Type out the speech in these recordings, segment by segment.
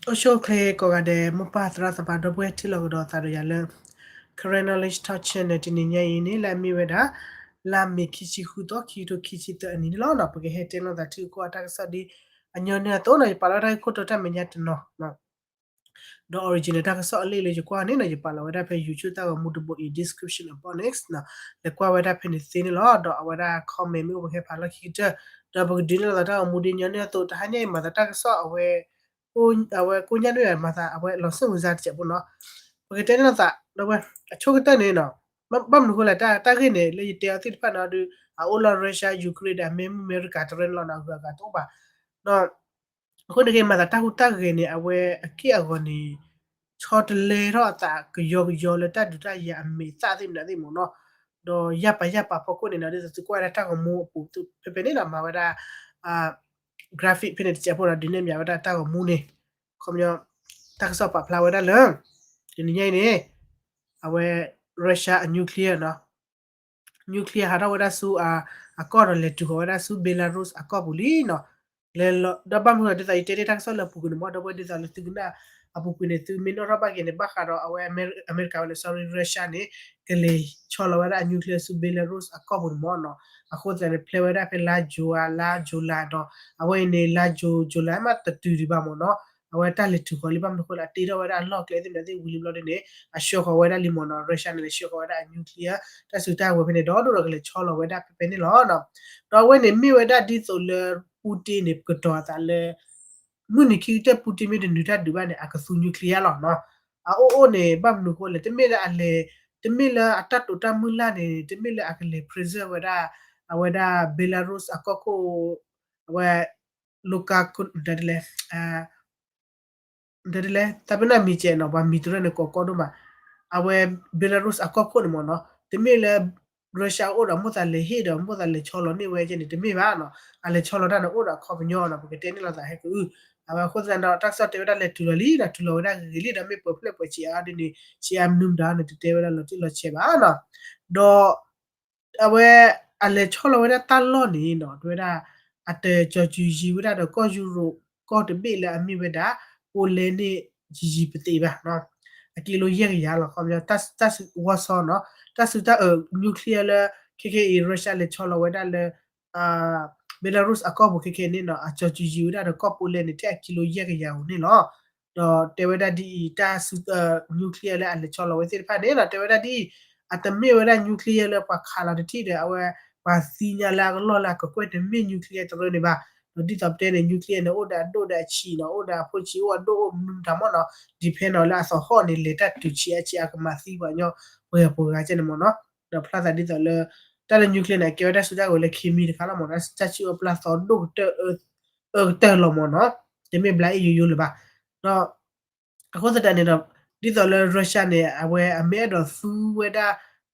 အိၣ်ဆူၣ်အိၣ်ချ့ကိးဂၤဒဲး မိၢ်ပၢ်သရၣ်သမါ ဒီပုၢ်ဝဲၢ်ထံၣ်လိာ်ကဒီးသးဒီးယၤလၢ Karen Knowledge Talk Channel တနံၤညါအံၤန့ၣ် လၢအမ့ၢ်ဝဲဒၣ် လါမ့ၤခံဆံဃုသီ ခံကထိခံဆံသၢအနံၤန့ၣ်လီၤ. ပကဟဲတဲလိာ်သးထံကီၢ်အတၢ်ကစီၣ်ဒ်အညီနုၢ်အသိးနီၤ, ယပာ်လီၤတၢ်ဂ့ၢ်ခိၣ်တီတၢ်မဲာ်ညါတနီၤ ဒီး original တၢ်ကစီၣ်အလံာ်လၢယကွၢ်န့ၣ်နီၤ ယပာ်လီၤဝဲဒၣ်ဖဲ YouTube တၢ်ဂီၤမူတဘိအံၤ description box န့ၣ် လဲၤကွၢ်ဝဲဒၣ်ဖဲန့ၣ်သ့န့ၣ်လီၤ. ဒီးအဝဲဒၣ် comment မ့ၢ်အိၣ်ပကဟဲဖးလီၢ်ခံကတၢၢ်, ဒီးပကဒုးနဲၣ်လိာ်သးတၢ်ဂီၤမူဒ်ညီနုၢ်အသိး တဟါညါအံၤမၤသးတၢ်ကစီၣ်အဝဲ အဝဲကိညၣ်ဒ်မၤသး အဝဲလီၤစိတ်ဝင်စားတစဲးဖိနီၤ, ပကတဲန့ၣ်လိာ်သး ဒီးဝဲ အဆိကတၢၢ်န့ၣ်နီၤ, ဘၣ်မနုၤဃိလဲၣ် တၢ်ဂ့ၢ်န့ၣ် လၢယတဲအီၤသ့ၣ်တဖၣ်နီၤ ဒုး အအိၣ်လၢ Russia Ukraine ဒီးအမဲရကၤတရၢန့ၣ်လီၤနီၤ, အဂုၤအဂၤတအိၣ်ဘၣ် ဒီး အဃိန့ၣ်က့ မၤသးတၢ်ဟူးတၢ်ဂဲၤန့ၣ် အဝဲအက့ၢ်အဂီၤန့ၣ် ဆီတလဲထီၣ်အသးကယီကယီလၢတၢ်ဒုးတၢ်ယၤအမဲာ်သၣ်သ့ၣ်မနုၤသ့ၣ်မ့ၢ်နီၤ, ဒီးယၢ်ပာ်ယၢ်ပာ်ဖီခိၣ်န့ၣ်နီၤ ဒ်သိးသုကွၢ်ဝဲဒၣ်တၢ်ဂီၤမူအပူၤဖဲဖဲန့ၣ်နီၤ မၤဝဲဒၣ် graphic ဖဲန့ၣ်တစဲးဖိနီၤ ဒုးနဲၣ်မးဝဲဒၣ်တၢ်ဂီၤမူန့ၣ် ခီပညီ တၢ်ကစီၣ်ပာ်ဖျါဝဲဒၣ်လၢ တနံၤညါအံၤန့ၣ် အဝဲ Russia အ nuclear နီၤ nuclear ဟးထီၣ်ဝဲဒၣ်ဆူ အကီၢ်ဒီးလဲၤတုၤဃီၤဝဲဒၣ်ဆူ Belarus အကီၢ်ပူၤလံနီၤ, လဲၤလီၤ ဒီးဘၣ်မနုၤဒီး ဒ်သိးယတဲတ့ၢ်တၢ်ကစီၣ်လၢအပူၤကွံာ်န့ၣ်မ့ၢ် ဒီပုၢ်ဝဲၢ်ဒ်သိးလၢသုကနၣ် အပူၤကွံာ်န့ၣ် သုမ့ၢ်နီၣ်ထီၣ်ဘၣ်က့ၤန့ၣ် ဘၣ်ဃးဒီးအဝဲအမဲရကၤဝဲလၢ sorry Russia န့ၣ် ကလဲၤဆီလီၤဝဲဒၣ်အ nuclear ဆူ Belarus အကီၢ်ပူၤန့ၣ်မ့ၢ်နီၤ, အဃိသတးန့ၣ် ဖျဲဝဲဒၣ်ဖဲလါ June လါ July ဒီး အဝဲအံၤန့ၣ် လါ June July မးတတုၤဒံးဘၣ်မ့ၢ်နီၤ, အဝဲတၢ်လဲၤတုၤဃီၤလံ ဘၣ်မနုၤဃိလၢအတ့ထီၣ်ဝဲဒၣ်အလီၢ်ကျဲသ့ၣ်မနုၤသ့ၣ်ဝံၤလံဘျီဒ်န့ၣ် အဆှၢဃီၤဝဲဒၣ်လံမ့ၢ်နီၤ, Russia န့ၣ် လဲၤဆှၢဃီၤဝဲဒၣ်အ nuclear တၢ်စုတၢ်ဝဲၤဖဲန့ၣ် ဒီးဒိၣ်ဒီးကလဲၤဆီလီၤဝဲဒၣ်ဖဲဖဲန့ၣ်လီၤ. ဒီးအဝဲန့ၣ်မ့ၢ်ဝဲဒၣ်ဒ်သိးလၢ Putin န့ၣ် ကတီၤအသးလၢ မုၢ်နံၤခံကတၢၢ် Putin မ့ၢ်တနုၤတၢ်ဒုးဘၣ်န့ၣ် အကသူ nuclear လီၤနီၤ, အအိၣ်အိၣ်န့ၣ် ဘၣ်မနုၤဃိလဲၣ် တမ့ၢ်လၢအလဲၤ တမ့ၢ်လၢအတၢ်တိာ်တၢ်မုၢ်လၢ်န့ၣ် တမ့ၢ်လၢအကလဲၤ present ဝဲဒၣ် အဝဲဒၣ် Belarus အကီၢ်ခိၣ် အဝဲ Luka ဒ်လဲၣ် ဒ်လဲၣ် တၢ်ပနၢ်မံၤကဲးနီၤ ပှၤမံၤတရၢၣ်န့ၣ် ကိးကီဒိၣ်မး, အဝဲ Belarus အကီၢ်ခိၣ်န့ၣ်မ့ၢ်နီၤ တမ့ၢ်လၢ Russia အိၣ်ဒီးမိၣ်သးလဲၤဟ့ၣ်ဒီးမိၣ်သးလဲၤဆီလီၤန့ၢ်ဝဲကဲန့ၣ် တမ့ၢ်ဘၣ်နီၤ, အလဲၤဆီလီၤတၢ်န့ၣ် အိၣ်ဒီးအခီပညီနီၤ ပကတဲန့ၣ်လိာ်သးဟဲကအု, အဝဲအဃိသတးဒီး တၢ်ကစီၣ်တဲဝဲဒၣ်လဲၤတုၤလီၤလံဒီး တုၤလီၤဝဲဒၣ်ဂ့ၤဂ့ၤလံဒီး မ့ၢ်ပှဲၤဖျၢၣ်ပှဲၤဆံးအါဒ်န့ၣ် ဆံးအါမနုၤမတၤန့ၣ် တတဲဝဲဒၣ်လီၤတံၢ်လီၤဆဲးဘၣ်နီၤ, ဒီး အဝဲ အလဲၤဆီလီၤဝဲဒၣ်တၢ်လီၢ်န့ၣ်နီၤ တဲဝဲဒၣ် အတကၠီၤစုၤယံၤဝဲဒၣ်ဒီးကီၢ်ယူရိး ကီၢ်တဘ့ၣ်လၢအမ့ၢ်ဝဲဒၣ် Poland န့ၣ် ယံၤယံၤပသ့ဘၣ်နီၤ, အကံလိယဲၢ်ကယၤလီၤ ခီပညီ တၢ်စု Warsaw နီၤ တၢ်စုတၢ်အၢ nuclear လၢ ခဲခဲအံၤ Russia လဲၤဆီလီၤဝဲဒၣ်လၢ Belarus အကီၢ်ပူၤခဲခဲန့ၣ်နီၤ အကၠီၤစုၤယံၤဝဲဒၣ်ဒီးကီၢ် Poland န့ၣ် ထဲအကံလိယဲၢ်ကယၤဧိၤန့ၣ်လီၤ. ဒီးတဲဝဲဒၣ်ဒ်အံၤ တၢ်စု nuclear လၢအလဲၤဆီလီၤဝဲသ့ၣ်တဖၣ်န့ၣ်နီၤ တဲဝဲဒၣ်ဒ်အံၤ အတမ့ၢ်ဝဲဒၣ် nuclear လၢပှၤခးလီၤတထံၣ်ဒီး အဝဲ ပှၤသ့ၣ်ညါလၢအကလီၢ်လၢအကကွဲၢ်တမ့ၢ် nuclear တရၢန့ၣ်ဘၣ်, ဒီးဒ်သိးပတဲန့ၣ် nuclear န့ၣ် အိၣ်ဒီးအဒိၣ်ဒီးအဆံးနီၤ အိၣ်ဒီးအဖိဆံးအိၣ်အဒိၣ်အိၣ်မနုၤမတၤမ့ၢ်နီၤ depend နီၤ လၢအသဟီၣ်န့ၣ် လဲၤတၢ်တုၤဆံးအါဆံးအါကမၤသံပှၤကညီ ပှၤပှၤဂၤကဲန့ၣ်မ့ၢ်နီၤ, ဒီးဖျါသးဒ်သိးလၢ တၢ်လၢ nuclear န့ၣ် အကဲဝဲဒၣ်စုတၢ်ဝဲၤလၢခံမံၤတခါလီၤမ့ၢ်နီၤ တၢ်ဆူၣ်အိၣ်ပျၢ်သီဒိၣ်ကတၢၢ် အၢကတၢၢ်လီၤမ့ၢ်နီၤ, တမ့ၢ်ဘျါအ့ၣ်ယိယိလၢၤဘၣ်, ဒီး အဃိသတးန့ၣ်ဒီး ဒ်သိးလၢ Russia န့ၣ် အဝဲအမ့ၢ်အဲၣ်ဒိးသူဝဲဒၣ်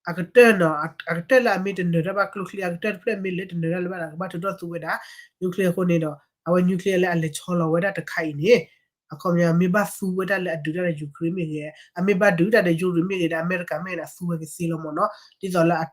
အကတၢၢ်နီၤ အကတၢၢ်လၢအမ့ၢ်တနၢၤတၢ်ဘၣ် ကျိချံအကတၢၢ်တဖျၢၣ်မ့ၢ်လၢတနၢၤတၢ်လၢၤဘၣ်ဒီး ကဘၣ်ထုးထီၣ်သူဝဲဒၣ် nuclear အဃိန့ၣ်ဒီး အဝဲ nuclear လၢအလဲၤဆီလီၤဝဲဒၣ်တခါအံၤန့ၣ် အခီပညီ မ့ၢ်ဘၣ်သူဝဲဒၣ်လၢအဒုးတၢ်ဒီး Ukraine မ့ၢ်ဂ့ၤ အမ့ၢ်ဘၣ်ဒုးတၢ်ဒီး Europe မ့ၢ်ဂ့ၤဒီး အမဲရကၤမ့ၢ်ဂ့ၤဒီး အသူဝဲကသ့လီၤမ့ၢ်နီၤ, ဒ်သိးလၢ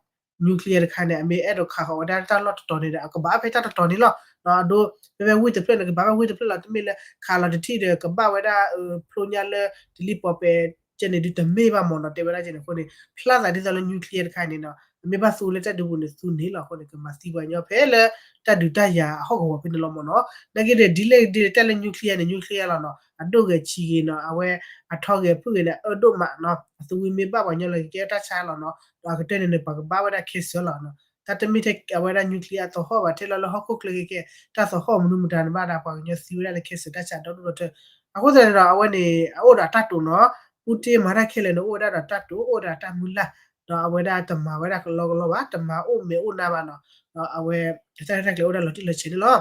nuclear တခါန့ၣ် အမ့ၢ်အဲၣ်ဒိးခးဃီၤဝဲဒၣ်တၢ်လီၢ်တတီၤန့ၣ်ဒီး အကဘၣ်ဖဲတၢ်တတီၤန့ၣ်လီၤ, အဒိ ဖဲဖဲဝ့ၢ်တဖျၢၣ်န့ၣ် ကဘၣ်ဖဲဝ့ၢ်တဖျၢၣ်လီၤ တမ့ၢ်လၢ ခးလီၤတထံၣ်ဒီး ကဘၣ်ဝဲဒၣ် ဖျိညါလၢ တလံၣ်ပီၤပဲး ကဲန့ၣ်ဒုးတမ့ၢ်ဘၣ်မ့ၢ်နီၤ တဲဝဲဒၣ်ကဲန့ၣ်အဃိန့ၣ် ဖျါသးဒ်သိးလၢ nuclear တခါန့ၣ်နီၤ အမ့ၢ်ဘၣ်သူလၢတၢ်ဒုးပူၤန့ၣ် သူန့ၣ်လီၤအဃိန့ၣ် ကမၤသံပှၤကညီဖဲလၢ တၢ်ဒုးတၢ်ယၤအဟီၣ်ကဝီၤဖဲန့ၣ်လီၤမ့ၢ်နီၤ, နာ်က့ဒီး ဒ်လဲၣ်ဒ်လဲၣ်တၢ်လၢ nuclear န့ၣ် nuclear လီၤနီၤ အဒိၣ်ဂ့ၤဆံးဂ့ၤနီၤ အဝဲအထီဂ့ၤအဖုၣ်ဂ့ၤန့ၣ် အအၢဒိၣ်မးနီၤ အသူဝံၤမ့ၢ်ဘၣ်ပှၤကညီလၢကကဲတၢ်ဆါလီၤနီၤ ဒီးအကတၢၢ်န့ၣ်န့ၣ် ပှၤကဘၣ်ဝဲဒၣ် cancer လီၤနီၤ တၢ်တမ့ၢ်ထဲအဝဲဒၣ် nuclear အသဟီၣ်ဘၣ်ထဲလီၤလၢဟီၣ်ခိၣ်ချၢခဲခဲ တၢ်သဟီၣ်မနုၤမတၤန့ၣ်ဘၣ်ဒီး ပှၤကညီသံဝဲဒၣ်လၢ cancer တၢ်ဆါဒီဒူၣ်ဒီထၢ အဃိသတးန့ၣ်ဒီး အဝဲန့ၣ် အအိၣ်ဒီးအတၢ်တိာ်နီၤ Putin မၤတၢ်ခဲလၢာ်န့ၣ် အိၣ်ဝဲဒၣ်ဒီးတၢ်တိာ် အိၣ်ဒီးတၢ်မုၢ်လၢ် ဒီးအဝဲဒၣ်တမၤဝဲဒၣ်ကလီကလီဘၣ် တမၤအိၣ်မဲာ်အိၣ်နါဘၣ်နီၤ ဒီးအဝဲ တၢ်ရဲၣ်တၢ်ကျဲၤအိၣ်ဒၣ်လီၤတံၢ်လီၤဆဲးန့ၣ်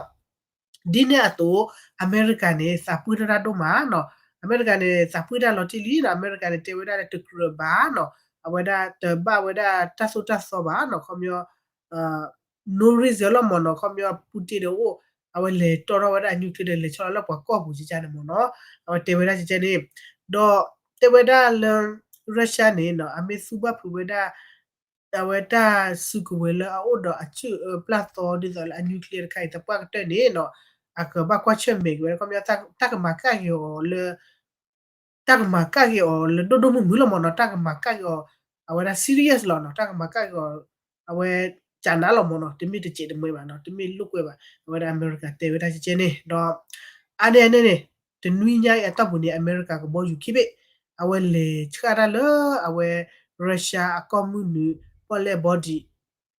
လီၤ ဒ်န့ၣ်အသိး အမဲရကၤန့ၣ်သးပှၢ်ထီၣ်တၢ်ဒိၣ်မးနီၤ အမဲရကၤန့ၣ် သးပှၢ်တၢ်လီၤတံၢ်လံနီၤ အမဲရကၤန့ၣ် တဲဝဲဒၣ်လၢတကြၢးဘၣ်နီၤ အဝဲဒၣ်တဘၣ်ဝဲဒၣ်တၢ်သိၣ်တၢ်သီဘၣ်နီၤ ခီပညီ no reason လီၤမ့ၢ်နီၤ ခီပညီ Putin ဒီးအိၣ် အဝဲလဲၤတီထီၣ်ဝဲဒၣ် nuclear ဒီးလဲၤဆီလီၤလၢပှၤကီၢ်ပူၤကကန့ၣ်မ့ၢ်နီၤ အဝဲတဲဝဲဒၣ်ကကန့ၣ် ဒီးတဲဝဲဒၣ်လၢ Russia န့ၣ်နီၤ အမ့ၢ်သူဘၣ်ဖုးဝဲဒၣ် အဝဲတၢ်စုကဝဲၤလၢအအိၣ်ဒီးအစုၣ်အၢပျၢ်သီဒ်သိးလၢအ nuclear တခါအံၤသပှၢ်ကတၢၢ်န့ၣ်နီၤ အကဘၣ်ကွၢ်ဆၢၣ်မဲာ်က့ၤဝဲဒၣ် ခီပညီ တၢ်ကမၤကၣ်က့ၤအီၤလၢ တၢ်ကမၤကၣ်က့ၤအီၤလၢဒိၣ်ဒိၣ်မုၢ်မုၢ်လီၤမ့ၢ်နီၤ, တၢ်ကမၤကၣ်က့ၤအီၤ အဝဲဒၣ် serious လီၤနီၤ, တၢ်ကမၤကၣ်က့ၤအီၤ အဝဲ ကနးလီၤမ့ၢ်နီၤ, တမ့ၢ်တစဲးတမှဲဘၣ်နီၤ, တမ့ၢ်လိာ်ကွဲဘၣ်, အဝဲဒၣ်အမဲရကၤတဲဝဲဒၣ်ကဲကဲန့ၣ် ဒီး အါန့ၢ်အန့ၣ်န့ၣ် တနွံညါအံၤအတီၢ်ပူၤန့ၣ် အမဲရကၤကဘီယူၤခံဘ့ၣ် အဝဲလဲၤဆှၣ်တၢ်လၢ အဝဲ Russia အကီၢ်မုၢ်နုာ် ပီၣ်လဲၣ် body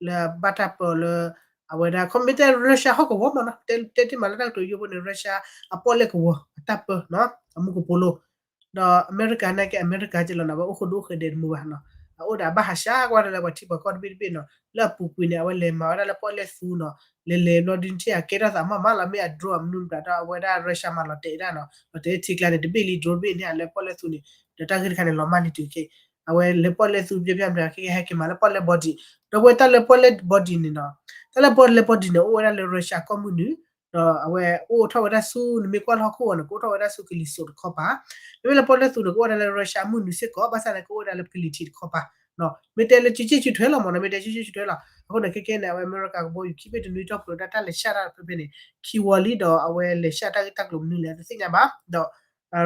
လၢဘၣ်တၢ်ပၢလၢ အဝဲဒၣ် ခီမ့ၢ်တဲ Russia ဟီၣ်ကဝီၤမ့ၢ်နီၤ, တဲတ့ၢ်မးလၢတၢ်ကတိၤယိဖိန့ၣ် Russia အပီၣ်လဲၣ်ကဝီၤအတၢ်ပၢနီၤ အမူကပိာ်လိၤ ဒီးအမဲရကၤနာ်က့ အမဲရကၤက့လီၤနီၤ, အဝဲအိၣ်ဃိဒိၣ်အိၣ်ဃဲးဒဲးတမူဘၣ်နီၤ, အအိၣ်ဒီးအဘၣ်ဟးဆှဲးကွၢ်ဒီးလၢပှၤထံပှၤကီၢ်တဘ့ၣ်တဘ့ၣ်နီၤ, လၢအပူၤကွံာ်န့ၣ် အဝဲလဲၤမၤဝဲဒၣ်လၢပီၣ်လဲၣ်သူနီၤ, လဲၤလဲၤဘျီဒုန့ၣ် အကဲထီၣ်သးမးမးလီၤ, မ့ၢ်အ drone အမနုၤမတၤဒီး အဝဲဒၣ် Russia မၤလီၤတဲာ်ဒၣ်နီၤ, လီၤတဲာ်ထံကျါန့ၣ် တဘ့ၣ်လံ drone တဘ့ၣ်န့ၣ်ဟးလၢပီၣ်လဲၣ်သူန့ၣ်, ဒီးတၢ်ဂ့ၢ်တခါန့ၣ် လီၤမၢ်လံတုၤခဲ အဝဲလၢပီၣ်လဲၣ်သူ ပျဲပျဲမတၤ ခဲကဲဟဲက့ၤမၤလၢပီၣ်လဲၣ် body, ဒီးဝဲတၢ်လၢပီၣ်လဲၣ် body န့ၣ်နီၤ, တၢ်လၢပီၣ်လဲၣ် body န့ၣ် အိၣ်ဝဲဒၣ်လၢ Russia ကီၢ်မုၢ်နုာ်, ဒီးအဝဲအိၣ်ထီၣ်ဝဲဒၣ်ဆူ နမ့ၢ်ကွၢ်လၢဟီၣ်ခိၣ်အီၤန့ၣ် ကအိၣ်ထီၣ်ဝဲဒၣ်ဆူကလံၤစိးတခီပၤ, မ့မ့ၢ်လၢပီၣ်လဲၣ်သူန့ၣ် ကအိၣ်ဝဲဒၣ်လၢ Russia မုၢ်နုာ်စ့ၢ်ကီး, ဘၣ်ဆၣ်န့ၣ် ကအိၣ်ဝဲဒၣ်လၢကလံၤထံးတခီပၤ, မ့ၢ်တဲလၢစုစ့ၣ်စုထွဲလီၤမ့ၢ်နီၤ, မ့ၢ်တဲစုစ့ၣ်စုထွဲလီၤ, အဃိန့ၣ် ခဲကဲန့ၣ် အဝဲအမဲရကၤကဘီယူၤခံဘ့ၣ်တနွံအတီၢ်ပူၤ တၢ်လဲၤဆှၣ်တၢ်ဖဲဖဲန့ၣ် ခံဝီလံဒီး အဝဲလဲၤဆှၣ်တၢ်ဂ့ၢ်တၢ်ကျိၤမနုၤလဲၣ် တသ့ၣ်ညါဘၣ်, ဒီး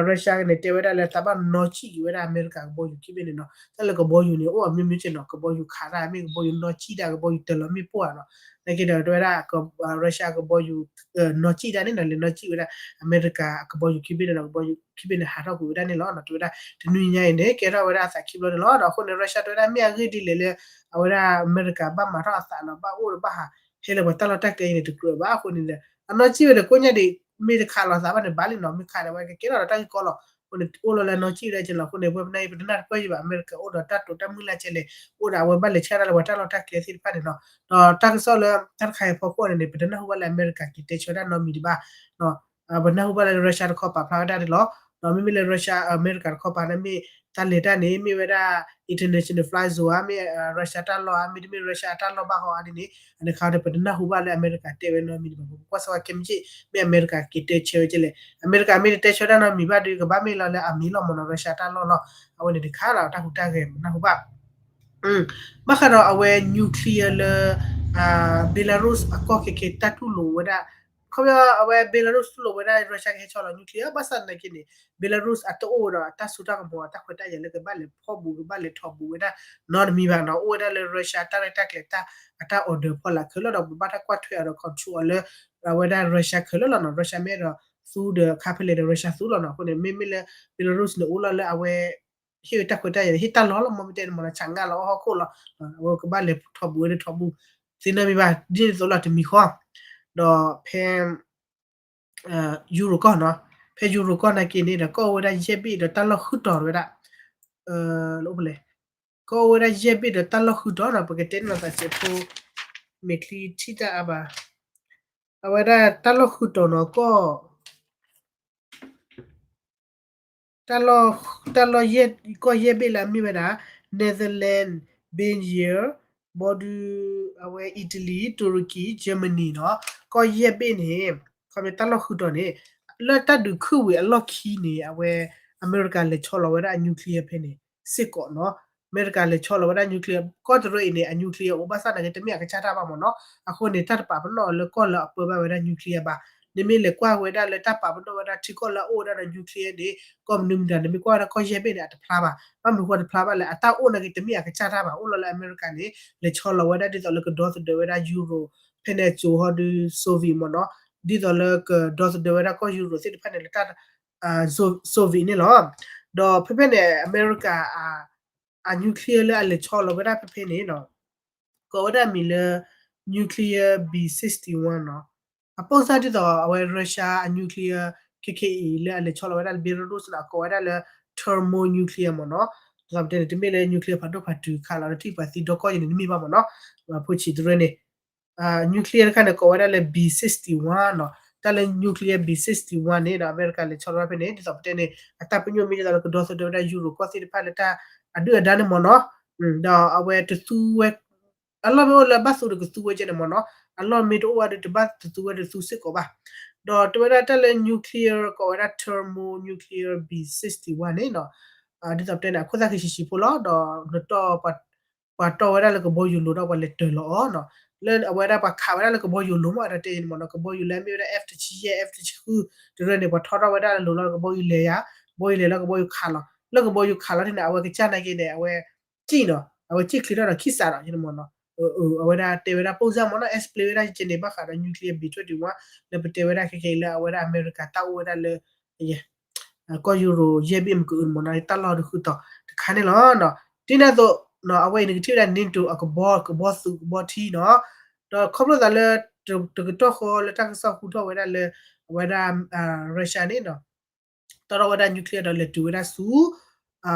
Russia န့ၣ် တဲဝဲဒၣ်လၢသးဘၣ်နီၣ်ကံၣ်က့ၤဝဲဒၣ်အမဲရကၤကဘီယူၤခံဘ့ၣ်န့ၣ်နီၤ, တၢ်လၢကဘီယူၤန့ၣ် အိၣ်အမျိုးမျိုးက့နီၤ, ကဘီယူၤခးတၢ် မ့ၢ်ကဘီယူၤနီၣ်ကံၣ်တၢ် ကဘီယူၤတၢၤလီၤမ့ၣ်ပိၢ်ဧါနီၤ, နာ်က့ဒီးတဲဝဲဒၣ် Russia ကဘီယူၤ နီၣ်ကံၣ်တၢ်န့ၣ်နီၤ, လဲၤနီၣ်ကံၣ်ဝဲဒၣ် အမဲရကၤကဘီယူၤခံဘ့ၣ်န့ၣ်ဒီး ကဘီယူၤခံဘ့ၣ်န့ၣ် ဟးထီၣ်ကွံာ်ဝဲဒၣ်န့ၣ်လီၤ. တဲဝဲဒၣ် တနွံညါအံၤန့ၣ် ကဲထီၣ်ဝဲဒၣ်အသးခံဘျီန့ၣ်လီၤ. ဒီးအဃိန့ၣ် Russia တဲဝဲဒၣ် မ့ၢ်အဂ့ၢ်ဒ်လဲၣ်လၢ အဝဲဒၣ်အမဲရကၤဘၣ်မၤထီၣ်အသးနီၤ, ဘၣ်အိၣ်ဒီးဘၣ်ဟး ဟဲလၢပှၤတၢ်လီၢ်တၢ်ကျဲအံၤန့ၣ် တကြၢးဘၣ်အဃိန့ၣ်ဒီး အနီၣ်ကံၣ်ဝဲဒီးကိးညါဒံး မ့ၢ်တခးလီၤသးဘၣ်န့ၣ် ဘၣ်လံနီၤ, မ့ၢ်ခးဒီးဝဲကကဲထီၣ်ဒီးတၢ်ဂ့ၢ်ကီလီၤ. အဃိန့ၣ် အိၣ်လီၤလၢအနီၣ်ကံၣ်ဝဲဒၣ်ကဲလီၤ. အဃိန့ၣ် ပဝဲပနၢ်အံၤ ပတနၢ်တပၢၢ်ယံၤဘၣ်, အမဲရကၤအိၣ်ဒီးတၢ်တိာ်တၢ်မုၢ်လၢ်ကဲလဲၣ်, အိၣ်ဒီးအဝဲဘၣ်လဲၤဆှၢတၢ်လၢပှၤတၢ်လီၢ်တၢ်ကျဲသ့ၣ်တဖၣ်န့ၣ်နီၤ. ဒီးတၢ်ကစီၣ်လၢတၢ်တခါအံၤအဖီခိၣ်န့ၣ်န့ၣ် ပတနၢ်ဟူဘၣ်လၢအမဲရကၤက့ၤတဲဆၢတၢ်နီတမံၤဒံးဘၣ်. ပနၢ်ဟူဘၣ်လၢ Russia တခီပာ်ဖျါဝဲဒၣ်န့ၣ်လီၤ. ဒီးမ့မ့ၢ်လၢ Russia အမဲရကၤတခီပာ်န့ၣ် မ့ၢ်တၢ်လဲၤတၢ်န့ၣ် မ့ၢ်ဝဲဒၣ် international fly zone ဧါ, မ့ၢ် Russia တၢ်လီၢ်ဧါ, မ့တမ့ၢ် Russia အတၢ်လီၢ်ဘၣ်ဟီဧါဒ်န့ၣ် အန့ၣ်ခါဒီး ပတနၢ်ဟူဘၣ်လၢအမဲရကၤတဲဝဲနီတမံၤဒံးဘၣ်. ပကွၢ်စၢၤဝဲခဲမုၢ်ဆ့ၣ် မ့ၢ်အမဲရကၤက့ၤတဲဆၢဝဲကဲလဲၣ်. အမဲရကၤမ့ၢ်တတဲဆၢတၢ်နီတမံၤဘၣ်ဒီး ကဘၣ်မ့ၢ်လီၤလၢအမ့ၢ်လီၤမ့ၢ်နီၤ Russia တၢ်လီၢ်လီၤ. အဝဲန့ၣ်တခါလီၤ တၢ်ဟူးတၢ်ဂဲၤပနၢ်ဟူဘၣ် ဘၣ်ဃးဒီးအဝဲ nuclear လၢ Belarus အကီၢ်ခဲခဲတၢ်တူၢ်လိာ်ဝဲဒၣ်, ခီပညီအဝဲ Belarus တူၢ်လိာ်ဝဲဒၣ် Russia ကဟဲဆီလီၤ nuclear ဘၣ်ဆၣ်သနာ်က့န့ၣ် Belarus အတအိၣ်ဒီးအတၢ်စိတၢ်ကမီၤအတၢ်ခွဲးတၢ်ယာ်လၢကဘၣ်လဲၤဖီၣ်ဘူး ကဘၣ်လဲၤထီၣ်ဘူးဝဲဒၣ်နီတမံၤဘၣ်နီၤ. အိၣ်ဝဲဒၣ်လၢ Russia တၢ်ရဲၣ်တၢ်ကျဲၤတၢ် အတၢ် order ဖီလာ်ခဲလၢာ်ဒီး ပဘၣ်တၢ်ကွၢ်ထွဲအီၤဒီး control အီၤလၢ အဝဲဒၣ် Russia ခဲလၢာ်လီၤနီၤ. Russia မ့ၢ်အဲၣ်ဒိးသူဒီးခါဖဲလဲၣ်ဒီး Russia သူလီၤနီၤ. အဃိန့ၣ် မ့မ့ၢ်လၢ Belarus န့ၣ် အိၣ်လီၤလၢအဝဲ ဟ့ၣ်ဝဲတၢ်ခွဲးတၢ်ယာ် ဟ့ၣ်တၢ်လီၢ်လီၤ မ့ၢ်မ့ၢ်တဲန့ၣ်မ့ၢ်နီၤ ဆးငါလီၤအီၣ်ဟီၣ်ခိၣ်လီၤ. အဝဲကဘၣ်လဲၤထီၣ်ဘူးဝဲဒၣ်ထီၣ်ဘူး သ့ၣ်နီၣ်မ့ၢ်ဘၣ် ဒ်န့ၣ်သိးလီၤတမံၤဃီ ဒီးဖဲ Euro ကီၢ်နီၤ, ဖဲ Euro ကီၢ်နာ်က့န့ၣ်ဒီး ကီၢ်အိၣ်ဝဲဒၣ်ယဲၢ်ဘ့ၣ်ဒီးတၢ်လီၢ်ဃုာ်တီၤဝဲဒၣ်, လၢအိၣ်ဖဲလဲၣ်, ကီၢ်အိၣ်ဝဲဒၣ်ယဲၢ်ဘ့ၣ်ဒီးတၢ်လီၢ်ဃုာ်တီၤနီၤ. ပကတဲန့ၣ်လီၤသးစဲးဖိ မဲာ်ချံထံၣ်တၢ်အါဘၣ်, အဝဲဒၣ်တၢ်လီၢ်ဃုာ်တီၤနီၤ ကီၢ် တၢ်လီၢ် တၢ်လီၢ်ယဲၢ် ကီၢ်ယဲၢ်ဘ့ၣ်လၢအမ့ၢ်ဝဲဒၣ် Netherlands, Belgium, ဘီဒုး အဝဲ Italy, Turkey, Germany နီၤ, ကီၢ်ယဲၢ်ဘ့ၣ်န့ၣ် ခီဖျိတၢ်လီၢ်ဃုာ်တီၤန့ၣ် လၢတၢ်ဒုးခုၣ်ဝံၤအလီၢ်ခံန့ၣ် အဝဲ အမဲရကၤလဲၤဆီလီၤဝဲဒၣ်အ nuclear ဖဲန့ၣ် စ့ၢ်ကီးနီၤ. အမဲရကၤလဲၤဆီလီၤဝဲဒၣ် nuclear ကီၢ်တရၢအံၤန့ၣ် အ nuclear အိၣ်ဘၣ်ဆၣ်သနာ်က့ တမ့ၢ်အကစၢ်တၢ်ဘၣ်မ့ၢ်နီၤ. အဃိန့ၣ် တၢ်တပာ်ပနီၣ်အီၤလၢကီၢ်လၢအပၢဘၣ်ဝဲဒၣ် nuclear ဘၣ်. နမ့ၢ်လဲၤကွၢ်ဝဲဒၣ်လၢတၢ်ပာ်ပနီၣ်ဝဲဒၣ်ထံကီၢ်လၢအအိၣ်ဝဲဒၣ်ဒီး nuclear န့ၣ် ကီၢ်မနုၤမတၤ နမ့ၢ်ကွၢ်ဝဲဒၣ်ကီၢ်ယဲၢ်ဘ့ၣ်န့ၣ် အတဖျါဘၣ်. ဘၣ်မနုၤဃိတဖျါဘၣ်လဲၣ် အတၢ်အိၣ်နာ်က့ တမ့ၢ်အကစၢ်တၢ်ဘၣ်. အိၣ်လီၤလၢအမဲရကၤန့ၣ် လဲၤဆီလီၤဝဲဒၣ်ဒ်သိးလၢကဒီသဒၢဝဲဒၣ် Euro ဖဲန့ၣ်အစိၤဟီဒီး Soviet မ့ၢ်နီၤ, ဒ်သိးလၢကဒီသဒၢဝဲဒၣ်ကီၢ် Euro သ့ၣ်တဖၣ်န့ၣ်လၢတၢ် Soviet န့ၣ်လီၤ. ဒီးဖဲဖဲန့ၣ် အမဲရကၤ အ nuclear လၢအလဲၤဆီလီၤဝဲဒၣ်ဖဲဖဲန့ၣ်နီၤ ကိးဝဲဒၣ်မံၤလၢ nuclear B sixty-one နီၤ. အပိၢ်စၢ်ဒ်သိးအဝဲ Russia အ nuclear ခဲခဲအံၤလၢအလဲၤဆီလီၤဝဲဒၣ်လၢ Belarus န့ၣ် အကိးဝဲဒၣ်လၢ thermonuclear မ့ၢ်နီၤ. ဒ်သိးပတဲန့ၣ် တမ့ၢ်လၢ nuclear ဖးဒိၣ်ဖးတုၤခးလီၤဒီးထံၣ်ပှၤသံဒီကီၢ်ယဲန့ၣ် တမ့ၢ်ဘၣ်မ့ၢ်နီၤ. ဖိဆံးတရၢန့ၣ် nuclear တခါန့ၣ် ကိးဝဲဒၣ်လၢ B sixty-one နီၤ. တၢ်လၢ nuclear B sixty-one န့ၣ်ဒီး အမဲရကၤလဲၤဆီလီၤဝဲဖဲန့ၣ် ဒ်သိးပတဲန့ၣ် အတၢ်ပညိၣ်မ့ၢ်ဒ်သိးလၢကဒီသဒၢဝဲဒၣ် Euro ကီၢ်သ့ၣ်တဖၣ်လၢတၢ်အဒုၣ်အဒါန့ၣ်မ့ၢ်နီၤ. ဒီးအဝဲတသူဝဲ အလီၢ်မ့ၢ်အိၣ်လၢဘၣ်သူဒီးကသူဝဲကဲန့ၣ်မ့ၢ်နီၤ. အလီၢ်မ့ၢ်တအိၣ်ဝဲဒီးတဘၣ်တသူဝဲတသူစ့ၢ်ကီးဘၣ်. ဒီးတဲဝဲဒၣ်တၢ်လၢ nuclear ကိးဝဲဒၣ် thermonuclear B sixty-one န့ၣ်နီၤ. ဒ်သိးပတဲန့ၣ် အခိၣ်သၣ်ဃံဆံးဆံးဖိလီၤ. ဒီးနတီၢ် ပှၤတီၢ်ဝဲဒၣ်လၢကဘီယူၤလိၤဒီးပှၤလဲၤတၢၤလီၤအီၤနီၤ. လၢအဝဲဒၣ်ပှၤခးဝဲဒၣ်လၢကဘီယူၤလိၤမး ဒီးတဲန့ၣ်မ့ၢ်နီၤ ကဘီယူၤလၢအမ့ၢ်ဝဲဒၣ် F တဆံယဲၢ် F တဆံဃု တရၢန့ၣ် ပှၤထီထီၣ်ဝဲဒၣ်လၢလိၤလီၤ ကဘီယူၤလဲၤယၤ ကဘီယူၤလဲၤလၢကဘီယူၤခးလီၤ လၢကဘီယူၤခးလီၤန့ၣ် အဝဲကစၢ်နာ်က့န့ၣ် အဝဲ ကံၣ်နီၤ အဝဲကံၣ်ချ့ထီၣ်ဒီးခံစးဒီး ယန့ၣ်မ့ၢ်နီၤ အဝဲဒၣ်တဲဝဲဒၣ် ပုံစံ မ့ၢ်နီၤ explain ဝဲဒၣ်ကဲန့ၣ် ဘၣ်ဃးဒီး nuclear ဘံၣ်ထွဲတုၤဝါ လၢပတဲဝဲဒၣ်ခဲကဲအံၤလၢအဝဲဒၣ် အမဲရကၤ တၢ်အိၣ်ဝဲဒၣ်လၢ ကီၢ်ယူရိၤ ယဲၢ်ဘ့ၣ်မ့ၢ်ကအုမ့ၢ်နီၤ တၢ်လီၢ်တဃုတီၤတခါန့ၣ်လီၤ. ဒ်န့ၣ်အသိး အဝဲအံၤနကထံၣ်ဝဲဒၣ် NATO အကဘီ ကဘီသုးကဘီထံနီၤ ဒီးခီဖျိသးလၢ တကတီၢ်ဃီလၢတၢ်ကစီၣ်ဟူထီၣ်ဝဲဒၣ်လၢ အဝဲဒၣ် Russia န့ၣ်နီၤ တီထီၣ်ဝဲဒၣ် nuclear ဒီးလဲၤတုၤဝဲဒၣ်ဆူ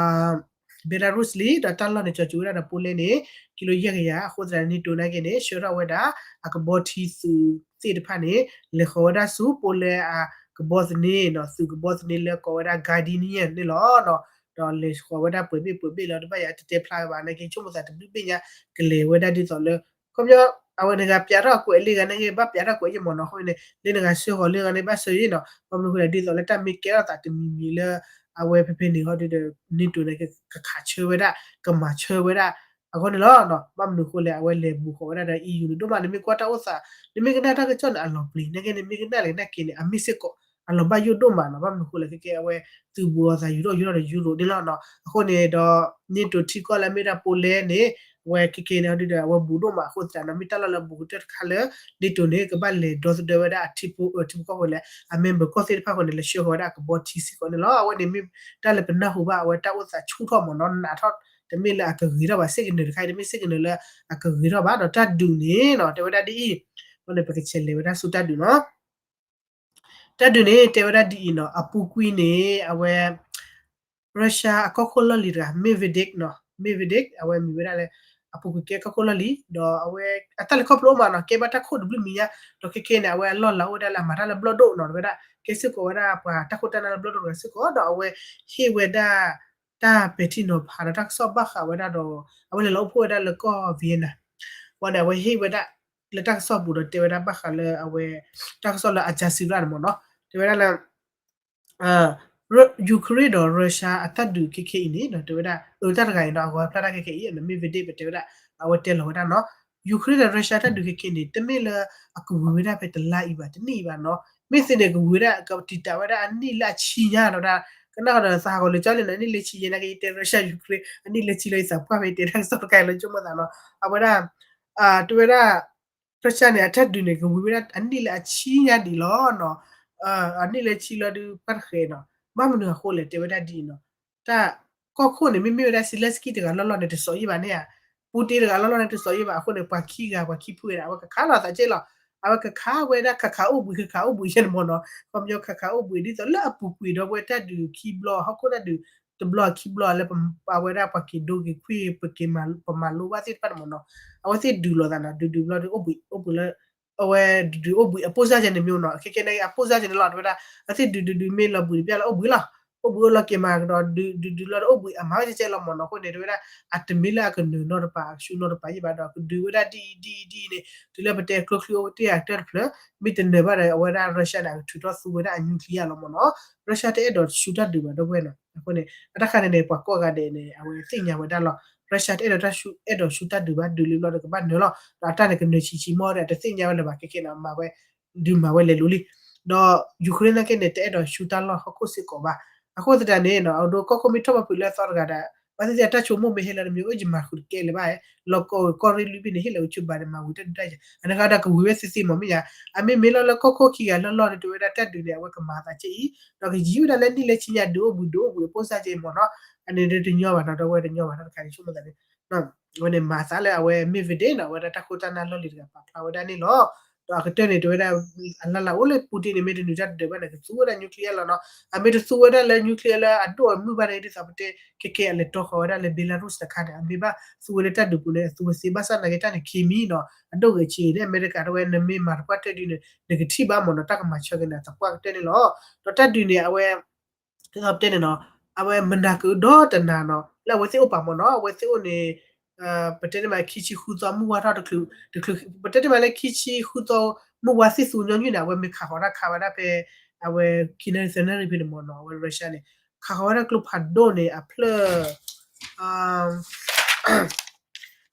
Belarus လံ ဒီးတၢ်လီၢ်န့ၣ် ကၠီၤစူၤဝဲဒၣ်ဒီး Poland န့ၣ် ကံလိယဲၢ်ကယၤ အဃိသတးန့ၣ် NATO နာ်က့န့ၣ် ဆှၢထီၣ်ဝဲဒၣ် အကဘီထံသုးသ့ၣ်တဖၣ်န့ၣ် လဲၤဃီၤဝဲဒၣ်ဆူ Poland အကဘီသန့ သုးကဘီသန့လၢကိးဝဲဒၣ် Gardinian န့ၣ်လီၤ. ဒီးလဲၤဃီၤဝဲဒၣ်ပှဲၤဘ့ၣ်ပှဲၤဘ့ၣ်လီၤ တဘၣ်ယၤတတဲဖျါဝဲဘၣ် နာ်က့ဆိကမိၣ်သးတဘျုးဘ့ၣ်ညါ ကလဲၤဝဲဒၣ်ဒ်သိးလၢ ခီပညီ အဝဲန့ၣ်ဂၤပျးထီၣ်ကွဲးလံဂၤန့ၣ်ဂ့ၤ ဘၣ်ပျးထီၣ်ကွဲးယမ့ၢ်နီၤ အဃိန့ၣ် လၢန့ၣ်ဂၤဆှၢဃီၤလံဂၤန့ၣ် ဘၣ်ဆှၢယ့ၣ်နီၤ ဘၣ်မနုၤအဃိလဲၣ် ဒ်သိးလၢတၢ်မ့ၢ်ကဲထီၣ်သးတမံၤမံၤလၢ အဝဲဖဲဖဲန့ၣ်ဟီဒုဒီး NATO န့ၣ် ကခးဆၢဝဲဒၣ် ကမၤဆၢဝဲဒၣ် အဂီၢ်န့ၣ်လီၤ. ဘၣ်မနုၤအဃိလဲၣ် အဝဲလဲၤဘူးဃီၤဝဲဒၣ်ဒီး EU န့ၣ် ဒိၣ်မးန့ၣ်မ့ၢ်ကွၢ်တၢ်အိၣ်သး နမ့ၢ်ကနၣ်တၢ်ကစီၣ်န့ၣ် အလီၤပျံၤ နာ်က့န့ၣ် မ့ၢ်ကနၣ်လဲၣ်နာ်က့န့ၣ် အမ့ၢ်စ့ၢ်ကီး အလီၤဘၣ်ယိၣ်ဒိၣ်မးနီၤ ဘၣ်မနုၤအဃိလဲၣ် ခဲကဲအဝဲ သုးဘူးအသးယူၤထီၣ်ယူၤထီၣ်ဒီး ယူရိၤန့ၣ်လီၤနီၤ အဃိန့ၣ်ဒီး NATO ထံကီၢ်လၢအမ့ၢ်ဒၣ် Poland န့ၣ် အဝဲခဲကဲန့ၣ်ဟီဒုဒီး အဝဲဘူးဒိၣ်မးအဃိသတးနီၤ မ့ၢ်တၢ်လီၢ်လၢအဘူးကတၢၢ်တခါလၢ NATO န့ၣ် ကဘၣ်လဲၤဒီသဒၢဝဲဒၣ်အထံဖိ ထံဖိကီၢ်ဖိလဲၣ် အ member ကီၢ်သ့ၣ်တဖၣ်ဃိန့ၣ် လဲၤဆှၢဃီၤဝဲဒၣ်အကဘီထံစ့ၢ်ကီးန့ၣ်လီၤ. အဝဲန့ၣ်မ့ၢ်တၢ်လၢပနၢ်ဟူဘၣ် အဝဲတၢ်အိၣ်သးဆူၣ်ထီၣ်မ့ၢ်နီၤ နးထီၣ် တမ့ၢ်လၢအကဂ့ၤထီၣ်ဘၣ် စ့ၢ်ကနၢၤတခါအံၤ တမ့ၢ်စ့ၢ်ကနၢၤလၢအကဂ့ၤထီၣ်ဘၣ်ဒီး တၢ်ဒုးန့ၣ်နီၤ တဲဝဲဒၣ်ဒ်အံၤ အဃိန့ၣ် ပကဆဲးလဲၤဝဲဒၣ်ဆူတၢ်ဒုးနီၤ တၢ်ဒုးန့ၣ် တဲဝဲဒၣ်ဒ်အံၤနီၤ အပူၤကွံာ်န့ၣ် အဝဲ Russia အကီၢ်ခိၣ်လီၢ်လံၤတဂၤ Medvedev နီၤ Medvedev အဝဲမ့ၢ်ဝဲဒၣ်လၢ အပူၤကွံာ်ကဲကီၢ်ခိၣ်လီၢ်လံၤ ဒီးအဝဲ အတၢ်လဲၤခီဖျိအိၣ်မးနီၤ ကဲဘၣ်တၢ်ခိၣ်တဘျုးမံၤညါ ဒီးခဲကဲန့ၣ် အဝဲအလီၢ်လၤအိၣ်ဝဲဒၣ်လၢအမၤတၢ်လၢဘျီၣ်ဒိၣ်နီၤ တဲဝဲဒၣ် ကဲစ့ၢ်ကီးဝဲဒၣ်ပှၤတၢ်ခိၣ်တၢ်နၢ်လၢဘျီၣ်ဒိၣ်တဂၤစ့ၢ်ကီး ဒီးအဝဲဟ့ၣ်ဝဲဒၣ် တၢ်ပဲာ်ထံနီၤဖးဒီးတၢ်ကစီၣ်ဘၣ်ဃးဝဲဒၣ်ဒီး အဝဲလဲၤလီၤအိၣ်ဖှိၣ်ဝဲဒၣ်လၢကီၢ် Vienna ဝဲန့ၣ် အဝဲဟ့ၣ်ဝဲဒၣ် လၢတၢ်ကစီၣ်ပူၤဒီးတဲဝဲဒၣ်ဘၣ်ဃးလၢအဝဲ တၢ်ကစီၣ်လၢ Al Jazeera န့ၣ်မ့ၢ်နီၤ တဲဝဲဒၣ်လၢ Ukraine ဒီး Russia အတၢ်ဒုးခဲခဲအံၤန့ၣ် တဲဝဲဒၣ် အတၢ်တဂၤအံၤနီၤ အဂီၤဖျါတၢ်ခဲခဲအံၤ Medvedev တဲဝဲဒၣ် အဝဲတဲလီၤဝဲဒၣ်နီၤ Ukraine ဒီး Russia တၢ်ဒုးခဲခဲန့ၣ် တမ့ၢ်လၢအကဝံၤဝဲဒၣ်ဖဲတလါအံၤဘၣ် တနံၣ်အံၤဘၣ်နီၤ မ့ၢ်သ့န့ၣ် ကဝံၤဝဲဒၣ် ကတံာ်တာ်ဝဲဒၣ်အနံၣ်လၢအဆံညါနီၤ ကနၣ်ဒီးသးဟးဂီၤလၢကၠီလံနီၤ အနံၣ်လၢဆံယဲၢ်နာ်က့ ယတဲ Russia Ukraine အနံၣ်လၢဆံလီၤ ယသးပှၢ်ဖဲယတဲတၢ်ကစီၣ်တခါအံၤလီၤ ဆိကမိၣ်သးနီၤ အဝဲဒၣ် တဲဝဲဒၣ် Russia န့ၣ် အတၢ်ဒုးန့ၣ် ကဝံၤဝဲဒၣ်အနံၣ်လၢအဆံညါဒံးလီၤနီၤ အနံၣ်လၢဆံလီၤဒုးပၣ်တဃဲးနီၤ ဘၣ်မနုၤအဃိလဲၣ် တဲဝဲဒၣ်ဒ်အံၤနီၤ တၢ်ကီၢ်ခိၣ်န့ၣ် မ့မ့ၢ်ဝဲဒၣ် Zelensky တဂၤလီၢ်လီၢ်န့ၣ် တစိာ်ယံာ်ဘၣ်န့ၣ်ဧါ Putin တဂၤလီၢ်လီၢ်န့ၣ် တစိာ်ယံာ်ဘၣ်အဃိန့ၣ် ပှၤခံဂၤ ပှၤခံဖုန့ၣ် အဝဲကခးလီၤသးကဲလီၤ အဝဲကခးဝဲဒၣ် ခးခးအိၣ်ဘှံး ခးခးအိၣ်ဘှံးယဲန့ၣ်မ့ၢ်နီၤ ခီပညီခးခးအိၣ်ဘှံး ဒ်သိးလၢအပူၤကွံာ်ဒီးဝဲတၢ်ဒုးခံဘျီ ဟီၣ်ခိၣ်တၢ်ဒုးတဘျီခံဘျီလၢ ပဝဲဒၣ်ပှၤက့ၤဒိက့ၤခွံ ပက့ၤပမၤလိဘၣ်သ့ၣ်တဖၣ်န့ၣ်မ့ၢ်နီၤ အဝဲသ့ၣ်ဒုးလိာ်သးနီၤ ဒုးဒုးဘျီဒုးအိၣ်ဘှံး အိၣ်ဘှံးလၢ အဝဲဒုးဒုးအိၣ်ဘှံးအပိၢ်စၢ်ကဲန့ၣ်မ့ၢ်နီၤ ခဲကဲန့ၣ် အပိၢ်စၢ်ကဲန့ၣ်လီၤ တဲဝဲဒၣ် အသ့ၣ်ဒုးဒုးဒုးမ့ၢ်လီၤဘှံးတပျၢ်လၢအိၣ်ဘှံးလီၤ အိၣ်ဘှံးအိၣ်လီၤက့ၤမၤကဒီး ဒုးဒုးဒုးလီၤဒီးအိၣ်ဘှံးအမၤဝဲကဲကဲလီၤမ့ၢ်နီၤ အဃိန့ၣ် တဲဝဲဒၣ် အတမ့ၢ်လၢအကနၢၤနီတပၤ အကဆူၣ်နီတပၤယံာ်ဘၣ်ဒီး ကဒုးဝဲဒၣ်ဒ်အံၤဒ်အံၤဒ်အံၤန့ၣ် တုၤလၢပတဲကျိချံအိၣ်ကတ့ၢ်အကတၢၢ်တဖျၢၣ် မ့ၢ်တနၢၤဘၣ်ဒီး အဝဲဒၣ် Russia န့ၣ် အကထုးထီၣ်သူဝဲဒၣ်အ nuclear လီၤမ့ၢ်နီၤ Russia တအဲၣ်ဒိးဆူတၢ်ဒုးဘၣ်ဒီပုၢ်ဝဲၢ်နီၤ အဃိန့ၣ် အတၢ်ခါန့ၣ်န့ၣ် ပှၤကိးဂၤဒဲးန့ၣ် အဝဲသ့ၣ်ညါဝဲဒၣ်လီၤ Russia တအဲၣ်ဒိးတၢ်ဆူ အဲၣ်ဒိးဆူတၢ်ဒုးဘၣ် ဒုးလံဘျီဒီးကဘၣ်နၢၤလီၤ ဒီးအတၢ်န့ၣ်ကနၢၤဆံးဆံးမီၢ်ဒီး တသ့ၣ်ညါဝဲလၢၤဘၣ် ခဲကဲန့ၣ် မၤဝဲ ဒုးမၤဝဲလဲၤလိၤလံ ဒီး Ukraine နာ်က့န့ၣ် တအဲၣ်ဒိးဆူတၢ်လီၢ်ဟီၣ်ခိၣ်စ့ၢ်ကီးဘၣ် အဃိသတးန့ၣ် အဒိကီၢ်ခိၣ်မ့ၢ်ထီၣ်ပှၤဖုးလၢအသီတဂၤဒီး ဘၣ်သ့ၣ်သ့ၣ်အတၢ်ဆိကမိၣ်မ့ၢ်ဟဲလၢတမံၤ အိၣ်ယမၤဃုာ်တကဲလၢၤဘၣ် လီၢ်ကီၢ်ကီၢ်ရ့ၣ်လွံၢ်ဘ့ၣ်န့ၣ် ဟ့ၣ်လီၤဝဲဆိဘၣ်ဒီးမၤဝံၤတၢ်ဒုးတၢ်ယၤ အန့ၣ်ကဒီးကဝံၤဝဲသ့သ့မ့ၢ်မ့ၢ်ယါ အမ့မ့ၢ်လီၤလၢကီၢ်ခိၣ်ခံဂၤလီၢ်လီၢ်န့ၣ် တဲဝဲဒၣ်တၢ်ဒုးန့ၣ် အဝဲကမၤသးကဲအံၤ ဒီးကယံာ်ဝဲဒၣ်လၢနံၣ်လၢဆံညါဒုးအိၣ်ဘှံးဒုးအိၣ်ဘှံးအပိၢ်စၢ်ကဲမ့ၢ်နီၤ အန့ၣ်ဒုးတညီဘၣ်နီၤ ဒီပုၢ်ဝဲၢ်တညီဘၣ်နီၤ တခါန့ၣ်ဆိကမိၣ်သးန့ၣ် အဝဲန့ၣ်မၤသးလၢအဝဲ Medvedev နီၤ အဝဲဒၣ်တၢ်ခိၣ်တၢ်နၢ်လီၢ်လံၤတဂၤပာ်ဖျါဝဲဒၣ်န့ၣ်လီၤ ဒီးအကတၢၢ်န့ၣ် တဲဝဲဒၣ် အလၢ်လၢ်အိၣ်လၢ Putin န့ၣ် မ့ၢ်တနုၤတၢ်ဒုးဘၣ်န့ၣ် ကသူဝဲဒၣ် nuclear လီၤနီၤ အမ့ၢ်တသူဝဲဒၣ်လၢ nuclear လၢအဒိၣ်အမုၢ်ဘၣ်န့ၣ် ဒ်သိးပတဲ ခဲကဲအလဲၤတီဃီၤဝဲဒၣ်လၢ Belarus တခါန့ၣ် အမ့ၢ်ဘၣ်သူဝဲလၢတၢ်ဒုးပူၤန့ၣ် အသူဝဲသ့ဘၣ်ဆၣ်နာ်က့တၢ်န့ၣ် ခံမံၤနီၤ အဒိၣ်ဂ့ၤဆံးန့ၣ် အမဲရကၤတဝဲ နမ့ၢ်မၤတပှၢ်တၢၢ်ဒုးန့ၣ် နကထံၣ်ဘၣ်မ့ၢ်နီၤ တၢ်ကမၤဆၢက့ၤန့ၣ် သပှၢ်ကတၢၢ်န့ၣ်လီၤ ဒီးတၢ်ဒုးန့ၣ် အဝဲ ဒ်သိးပတဲန့ၣ်နီၤ အဝဲမနၤကဒီးတနၤနီၤ လၢအဝဲသ့ၣ်အိၣ်ပာ်မ့ၢ်နီၤ အဝဲသ့ၣ်အိၣ်န့ၣ် ပတဲန့ၣ်မး ခံဆံဃုသီမုၢ်ဝါထီၣ်တချုး တချုး ပတဲန့ၣ်မးလၢခံဆံဃုသီမုၢ်ဝါသ့ၣ်သူညီနုၢ်န့ၣ် အဝဲမ့ၢ်ခးဃီၤတၢ်ခးဝဲဒၣ်ဖဲ အဝဲ ခံနၣ်ရံၣ်သၢနၣ်ရံၣ်ဖဲန့ၣ်မ့ၢ်နီၤ အဝဲ Russia န့ၣ် ခးဃီၤဝဲဒၣ်ကျိဖးဒိၣ်န့ၣ် အဖျၢၣ်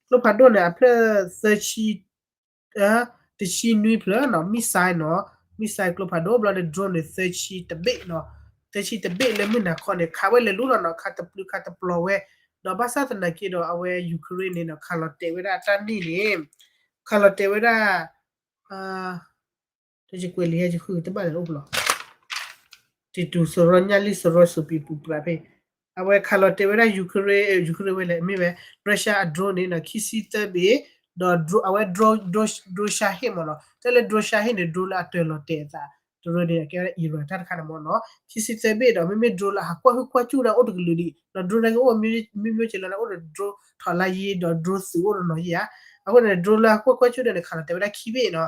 ကျိဖးဒိၣ်န့ၣ် အဖျၢၣ်သၢဆံ တဆံနွံဖျၢၣ်နီၤ missile နီၤ missile ကျိဖးဒိၣ်ဘျီန့ၣ် drone န့ၣ် သၢဆံတဘ့ၣ်နီၤ သၢဆံတဘ့ၣ်လၢမုၢ်နၤခီန့ၣ် ခးဝဲလဲၤလိၤလီၤနီၤ ခးတပျုၤခးတပျီၤဝဲ ဒီးဘၣ်ဆၣ်သနာ်က့ဒီး အဝဲ Ukraine န့ၣ်နီၤ ခးလီၤတဲာ်ဝဲဒၣ်အတၢ်န့ၣ်န့ၣ် ခးလီၤတဲာ်ဝဲဒၣ် တယကွဲးလံာ်ဟဲယဃုတဘၣ်လဲၣ်အိၣ်ဘျီ တံတူၢ်စရီညၣ်လံၢ်စရီစူးပံၤပူၤပြးဖဲ အဝဲခးလီၤတဲာ်ဝဲဒၣ် Ukraine Ukraine ဝဲလဲၣ် မ့ၢ်ဝဲ Russia အ drone န့ၣ်နီၤ ခံဆံသၢဘ့ၣ် ဒီးအဝဲ drone drone Shahed မ့ၢ်နီၤ တၢ်လၢ drone Shahed န့ၣ် drone လၢအတၢၤလီၤတဲာ်အသး တရၢန့ၣ် အကဲဝဲဒၣ် Iran တၢ်တခါန့ၣ်မ့ၢ်နီၤ ခံဆံသၢဘ့ၣ်ဒီး မ့မ့ၢ် drone လၢအဟးကွၢ်ဟုၣ်ကွၢ်စူၣ်ဒၣ်အိၣ်တကလုာ်ဒံး ဒီး drone န့ၣ်ကအိၣ်မံၤမံၤက့လီၤန့ၣ် အိၣ်ဒီး drone ထီၣ်လါယံၤ ဒီး drone သုးအိၣ်ဒီးနီၤယံၤဧါ အဃိန့ၣ် drone လၢအဟးကွၢ်ကွၢ်စူၣ်ဒၣ်န့ၣ် ခးလီၤတဲာ်ဝဲဒၣ်ခံဘ့ၣ်နီၤ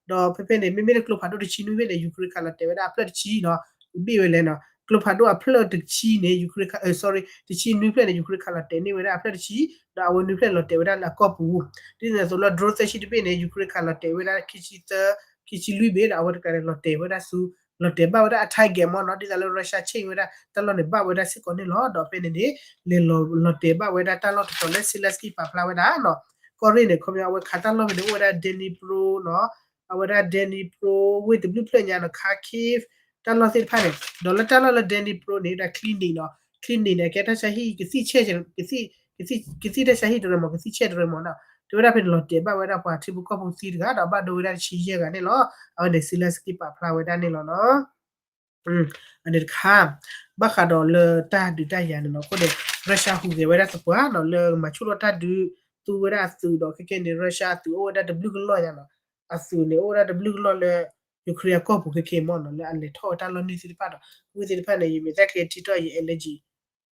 ဒီးဖဲဖဲန့ၣ် မ့မ့ၢ်လၢကျိဖးဒိၣ်တဆံနွံဘ့ၣ်န့ၣ် Ukraine ခးလီၤတဲာ်ဝဲဒၣ်အဖျၢၣ်တဆံနီၤ ဘ့ၣ်ဝဲလဲၣ်နီၤ ကျိဖးဒိၣ်အဖျၢၣ်တဆံန့ၣ် Ukraine ခး sorry တဆံနွံဖျၢၣ်န့ၣ် Ukraine ခးလီၤတဲာ်န့ၢ်ဝဲဒၣ်အဖျၢၣ်တဆံ ဒီးအဝဲနွံဖျၢၣ်လီၤတဲာ်ဝဲဒၣ်လၢအကီၢ်ပူၤ ဒ်သိးလၢ drone သၢဆံတဘ့ၣ်န့ၣ် Ukraine ခးလီၤတဲာ်ဝဲဒၣ်ခံဆံသၢ ခံဆံလွံၢ်ဘ့ၣ်ဒီး အဝဲတကးန့ၣ်လီၤတဲာ်ဝဲဒၣ်ဆူ လီၤတဲာ်ဘၣ်ဝဲဒၣ်အ target မ့ၢ်နီၤ ဒ်သိးလၢ Russia ဆ့ၣ်ဝဲဒၣ်တၢ်လီၢ်န့ၣ်ဘၣ်ဝဲဒၣ်စ့ၢ်ကီးန့ၣ်လီၤ ဒီးဖဲန့ၣ်န့ၣ် လဲၤလီၤတဲာ်ဘၣ်ဝဲဒၣ်တၢ်လီၢ်တတီၤလၢ Zelenskyy ပာ်ဖျါဝဲဒၣ်နီၤ ကီၢ်ရ့ၣ်န့ၣ် ခီပညီအဝဲခးတၢ်လီၢ်ဖဲန့ၣ် အိၣ်ဝဲဒၣ် Dnipro နီၤ အဝဲဒၣ် Dnipro ဝ့ၢ်တဘျုးဖျၢၣ်ညါနီၤ Kharkiv တၢ်လီၢ်သ့ၣ်တဖၣ်န့ၣ် ဒီးလၢတၢ်လီၢ်လၢ Dnipro န့ၣ် ဒၣ် clinic နီၤ clinic န့ၣ် ကဲတၢ်ဆါဟံၣ် ကသံၣ်ဆဲၣ် ကသံၣ်တၢ်ဆါဟံၣ်တရၢမး ကသံၣ်ဆဲၣ်တရၢမးနီၤ တဲဝဲဒၣ်ဖဲန့ၣ် လီၤတဲာ်ဘၣ်ဝဲဒၣ်ပှၤထံဖိကီၢ်ဖိသံတဂၤ ဒီးဘၣ်ဒိဝဲဒၣ်တဆံယဲၢ်ဂၤန့ၣ်လီၤ အဝဲန့ၣ် Zelenskyy ပာ်ဖျါဝဲဒၣ်န့ၣ်လီၤနီၤ အန့ၣ်တခါ ဘၣ်ဃးဒီးလၢတၢ်ဒုးတၢ်ယၤန့ၣ်နီၤ အဃိန့ၣ် Russia ဟူးဂဲၤဝဲဒၣ်သပှၢ်နီၤ လၢမၤဆူၣ်ထီၣ်တၢ်ဒုး သူဝဲဒၣ်အသုးဒီးခဲကဲန့ၣ် Russia အသုးအိၣ်ဝဲဒၣ်တဘျုးကလီၢ်ညါနီၤ အသုးန့ၣ်အိၣ်ဝဲဒၣ်တဘျုးကလီၢ်လၢ Ukraine အကီၢ်ပူၤခဲကဲမ့ၢ်နီၤ လၢအလဲၤထီၣ်ဝဲတၢ်လီၢ်န့ၢ်သ့ၣ်တဖၣ်ဒီး ဝ့ၢ်သ့ၣ်တဖၣ်န့ၣ် ယမ့ၢ်တၢ်ကျဲထံထီၣ်ယ allergy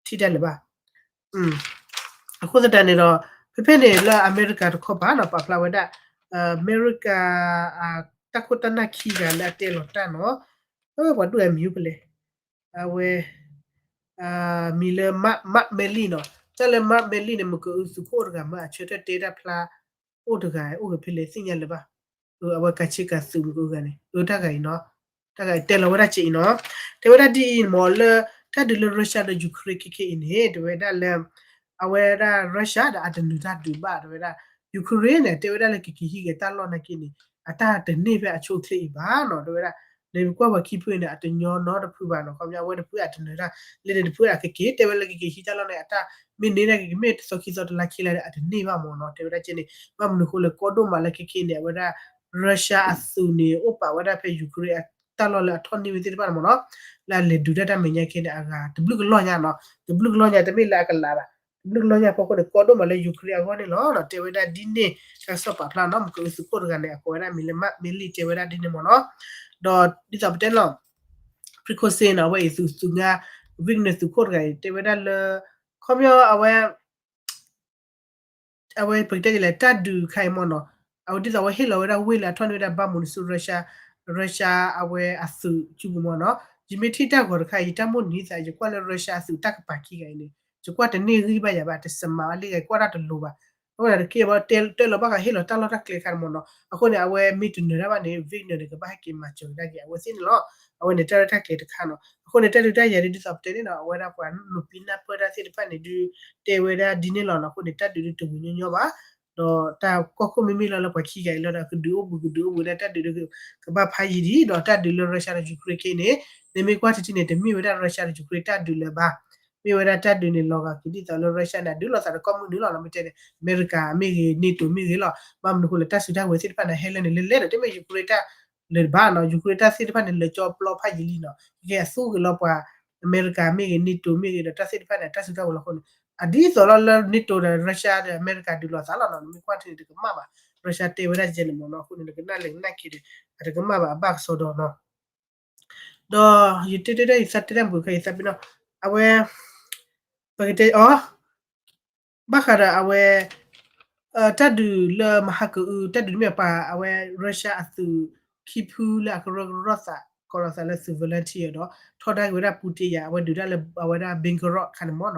ထံၣ်တၢ်လၢၤဘၣ် အဃိသတးန့ၣ်ဒီး ဖဲဖဲန့ၣ်လၢအမဲရကၤတခီပၤနီၤ ပာ်ဖျါဝဲဒၣ် အမဲရကၤ တၢ်ခိၣ်တၢ်နၢ်ခံဂၤလၢအတဲလီၤတၢ်နီၤ ပှၤဒိၣ်အမံၤအိၣ်ဖဲလဲၣ် အဝဲ မံၤလၢ Mark Milley နီၤ တၢ်လၢ Mark Milley န့ၣ် မ့ၢ်ကအုသုးခိၣ်အိၣ်တဂၤမ့ၢ်အဆၢထၢၣ်တဲတၢ်ဖျါ အိၣ်တဂၤ အိၣ်ဂ့ၤဖဲလဲၣ်သ့ၣ်ညါလၢၤဘၣ် အဝဲကးဆ့ကၤသုးမ့ၢ်ကအုဂၤန့ၣ် အတၢ်ဂၤအံၤနီၤ တၢ်ဂၤအံၤတဲလီၤဝဲဒၣ်က့အံၤနီၤ တဲဝဲဒၣ်ဒ်အံၤမ့ၢ်လၢ တၢ်ဒုးလၢ Russia ဒီး Ukraine ခဲကဲအံၤန့ၣ် တဲဝဲဒၣ်လၢ အဝဲဒၣ် Russia ဒီးအတနုၤတၢ်ဒုးဘၣ် တဲဝဲဒၣ် Ukraine န့ၣ် တဲဝဲဒၣ်လၢကက့ၤဟံးက့ၤတၢ်လီၢ်နာ်က့န့ၣ် အတၢ်တန့ၢ်ဖဲအဆိအချ့အံၤဘၣ်နီၤ တဲဝဲဒၣ် နကွၢ်ပှၤခံဖုန့ၣ် အတညီနီတဖုဘၣ်နီၤ ခီပညီအဝဲတဖုအတနုၤတၢ် လၢန့ၣ်တဖုအကက့ၤ တဲဝဲလၢကက့ၤဟံးတၢ်လီၢ်န့ၣ် အတၢ်မ့ၢ်န့ၢ်ဒၣ်က့ၤ မ့ၢ်တသီခံသီတလါခံလါဒီး အတန့ၢ်ဘၣ်မ့ၢ်နီၤ တဲဝဲဒၣ်ကဲန့ၣ် ဘၣ်မနုၤအဃိလဲၣ် ကီဒိၣ်မးလၢခဲကဲန့ၣ် အဝဲဒၣ် Russia အသုးန့ၣ် အိၣ်ပာ်ဝဲဒၣ်ဖဲ Ukraine အတၢ်လီၢ်လၢအထီၣ်န့ၢ်ဝဲသ့ၣ်တဖၣ်န့ၣ်မ့ၢ်နီၤ လၢအလဲၤဒုးတၢ်တၢ်မဲာ်ညါခဲန့ၣ် အဂၤတဘျုးကလီၢ်ညါနီၤ တဘျုးကလီၢ်ညါ တမ့ၢ်လၢအကလးဘၣ် တဘျုးကလီၢ်ညါဖီခိၣ်န့ၣ် ကီဒိၣ်မးလၢ Ukraine အဂီၢ်န့ၣ်လီၤ တဲဝဲဒၣ်ဒ်န့ၣ် တၢ်ကစီၣ်ပာ်ဖျါနီၤ မ့ၢ်ကအုသုးခိၣ်တဂၤန့ၣ် အကိးဝဲဒၣ်မံၤလၢ Mark Milley တဲဝဲဒၣ်ဒ်န့ၣ်မ့ၢ်နီၤ ဒီးဒ်သိးပတဲလီၤ Prigozhin နီၤ အဝဲအံၤသုးသုးငါ Wagner သုးခိၣ်တဂၤအံၤ တဲဝဲဒၣ်လၢ ခီပညီအဝဲ အဝဲပကတဲဒ်လဲၣ် တၢ်ဒုးခါအံၤမ့ၢ်နီၤ အဝဲဒ်သိးအဝဲဟ့ၣ်လီၤဝဲဒၣ်ဝ့ၢ်လၢအထီၣ်န့ၢ်ဝဲဒၣ်ဘၣ်မူးန့ၣ်ဆူ Russia Russia အဝဲအသုးစုပူၤမ့ၢ်နီၤ ယမ့ၢ်ထံၣ်တၢ်ဂီၤတခါအံၤ ယတၢ်မိၣ်န့ၢ်သး ယကွၢ်လၢ Russia အသုးတၢ်ကပၤခံဂၤအံၤန့ၣ် ယကွၢ်တန့ၢ်ဂံၢ်ဘၣ်ယၤဘၣ် တစမးဘၣ်လံဂၤ ယကွၢ်တၢ်တလိၤဘၣ် အဝဲဒၣ်တက့ၢ်ဘၣ် တဲလီၤဘၣ်ဃးဟ့ၣ်လီၤတၢ်လီၢ်တၢ်ကျဲတခါန့ၣ်မ့ၢ်နီၤ အဃိန့ၣ် အဝဲမ့ၢ်တနၢၤတၢ်ဘၣ်န့ၣ် Wagner န့ၣ် ကဘၣ်ဟဲက့ၤမၤစၢၤကဒါက့ၤ အဝဲသ့ၣ်န့ၣ်လီၤ အဝဲန့ၣ်တၢ်ရဲၣ်တၢ်ကျဲၤတခါနီၤ အဃိန့ၣ် တၢ်ဒုးတၢ်ယၤဒ်သိးပတဲန့ၣ်နီၤ အဝဲဒၣ်ပှၤနီၣ်ပံနၢ်ပၢၢ်တၢ်သ့ၣ်တဖၣ်န့ၣ်ဒုး တဲဝဲဒၣ်ဒ်န့ၣ်လီၤနီၤ အဃိန့ၣ် တၢ်ဒုးဒုးတဝံၤညီညီဘၣ် ဒီးတၢ်ကီၢ်ခိၣ်မ့မ့ၢ်လီၤလၢပှၤခံဂၤအံၤလီၤဒီး ကဒုးအိၣ်ဘှံးကဒုးအိၣ်ဘှံးဒၣ်တၢ်ဒုးဒုး ကဘၣ်ဖးယံာ်ဒံး ဒီးတၢ်ဒုးလၢ Russia ဒီး Ukraine ခဲအံၤန့ၣ် နမ့ၢ်ကွၢ်ထံထံန့ၣ် တမ့ၢ်ဝဲဒၣ် Russia ဒီး Ukraine တၢ်ဒုးလၢၤဘၣ် မ့ၢ်ဝဲဒၣ်တၢ်ဒုးန့ၣ် လီၤဂာ်က့ၤဒ်သိးလၢ Russia န့ၣ် အဒုးလိာ်သးဒီးကီၢ်မုၢ်နုာ်လီၤနီၤ မ့ၢ်တဲန့ၣ် အမဲရကၤမ့ၢ်ဂ့ၤ NATO မ့ၢ်ဂ့ၤလီၤ ဘၣ်မနုၤအဃိလဲၣ်တၢ်စုတၢ်ဝဲၤသ့ၣ်တဖၣ်န့ၣ် ဟဲလၢန့ၣ်လဲၤလဲၤဒီး တမ့ၢ် Ukraine တၢ်လၢၤဘၣ်နီၤ Ukraine တၢ်သ့ၣ်တဖၣ်န့ၣ် လၢာ်ကၠီပျီဖးယံာ်လံနီၤ ကဲအသူက့ၤလီၤပှၤ အမဲရကၤမ့ၢ်ဂ့ၤ NATO မ့ၢ်ဂ့ၤဒီးတၢ်သ့ၣ်တဖၣ်န့ၣ် တၢ်စုတၢ်ဝဲၤလီၤအဃိန့ၣ် အဒ်သိးလီၤလၢ NATO ဒီး Russia ဒီးအမဲရကၤဒုးလိာ်သးလီၤနီၤ နမ့ၢ်ကွၢ်ထံန့ၣ် တကမၣ်ဘၣ် Russia တဲဝဲဒၣ်ယဲန့ၣ်မ့ၢ်နီၤ အဃိန့ၣ် နကနၣ်လဲၤကနၣ်က့ၤဒီး အတကမၣ်ဘၣ်အဘၣ်ကစီဒီနီၤ ဒီးယတဲတဲဒၣ်ယသးတဲတၢ်မုာ်ခါယသးပ့ၤနီၤ အဝဲ ပကတဲအီၤ ဘၣ်ဃးဒီးအဝဲ တၢ်ဒုးလၢမဟါကအု တၢ်ဒုးတမ့ၢ်ပှၤ အဝဲ Russia အသုးခံဖုလၢအကရၢကရိထီၣ်သး ကိးလီၤသးလၢသုး volunteer ဒီး ထီဒါက့ၤဝဲဒၣ် Putin ယၤ အဝဲဒုးတၢ်လၢအဝဲဒၣ် Belgorod ခါန့ၣ်မ့ၢ်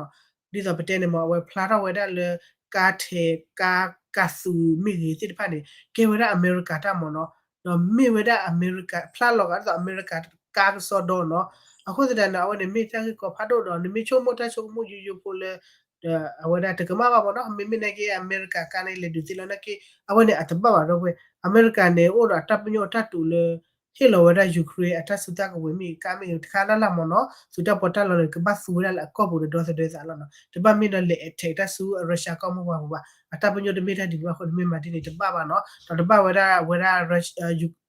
နီၤ ဒ်သိးပတဲန့ၣ်မ့ၢ် အဝဲဖျါထီၣ်ဝဲဒၣ်လၢ ကါထဲး ကါ ကါသုးမ့ၢ်ဂ့ၤသ့ၣ်တဖၣ်န့ၣ် ကဲဝဲဒၣ်အမဲရကၤတၢ်မ့ၢ်နီၤ ဒီးမ့ၢ်ဝဲဒၣ်အမဲရကၤ ဖျါလီၤဂာ်ဒ်သိးအမဲရကၤကါကစီဒီနီၤ အဃိသတးန့ၣ် အဝဲန့ၣ်မ့ၢ်တၢ်ဂ့ၢ်ကီဖးဒိၣ်ဒီး နမ့ၢ်ဆိကမိၣ်တၢ်ဆိကမိၣ်ယိယိဖိလၢ ဒီးအဝဲဒၣ်တကမၣ်ဘၣ်မ့ၢ်နီၤ မ့မ့ၢ်နာ်က့ အမဲရကၤကါန့ၣ် လဲၤဒုးသ့လီၤနာ်က့ အဝဲန့ၣ်အတဘၣ်ဘၣ်ဒီပုၢ်ဝဲၢ် အမဲရကၤန့ၣ် အိၣ်ဒီးအတၢ်ပညိၣ်အတၢ်တူာ်လၢ ဟ့ၣ်လီၤဝဲဒၣ် Ukraine အတၢ်စုတၢ်ကဝဲၤမ့ၢ်ဂ့ၤ ကါမ့ၢ်ဂ့ၤ တခါလၢ်လၢ်မ့ၢ်နီၤ သုးတၢ်ပီးတၢ်လီန့ၣ် ကဘၣ်သူဝဲဒၣ်လၢအကီၢ်ပူၤဒီးဒီသဒၢသးလီၤနီၤ တဘၣ်မ့ၢ်ဒီးလဲၤ attack တၢ်ဆူ Russia ကီၢ်မိၢ်ပှၢ်ပူၤဘၣ် အတၢ်ပညိၣ်တမ့ၢ်တၢ်ဒ်န့ၣ်ဘၣ်အဃိန့ၣ် မ့ၢ်မၤဒ်န့ၣ် တဘၣ်ဘၣ်နီၤ ဒီးတဘၣ်ဝဲဒၣ်ဝဲဒၣ်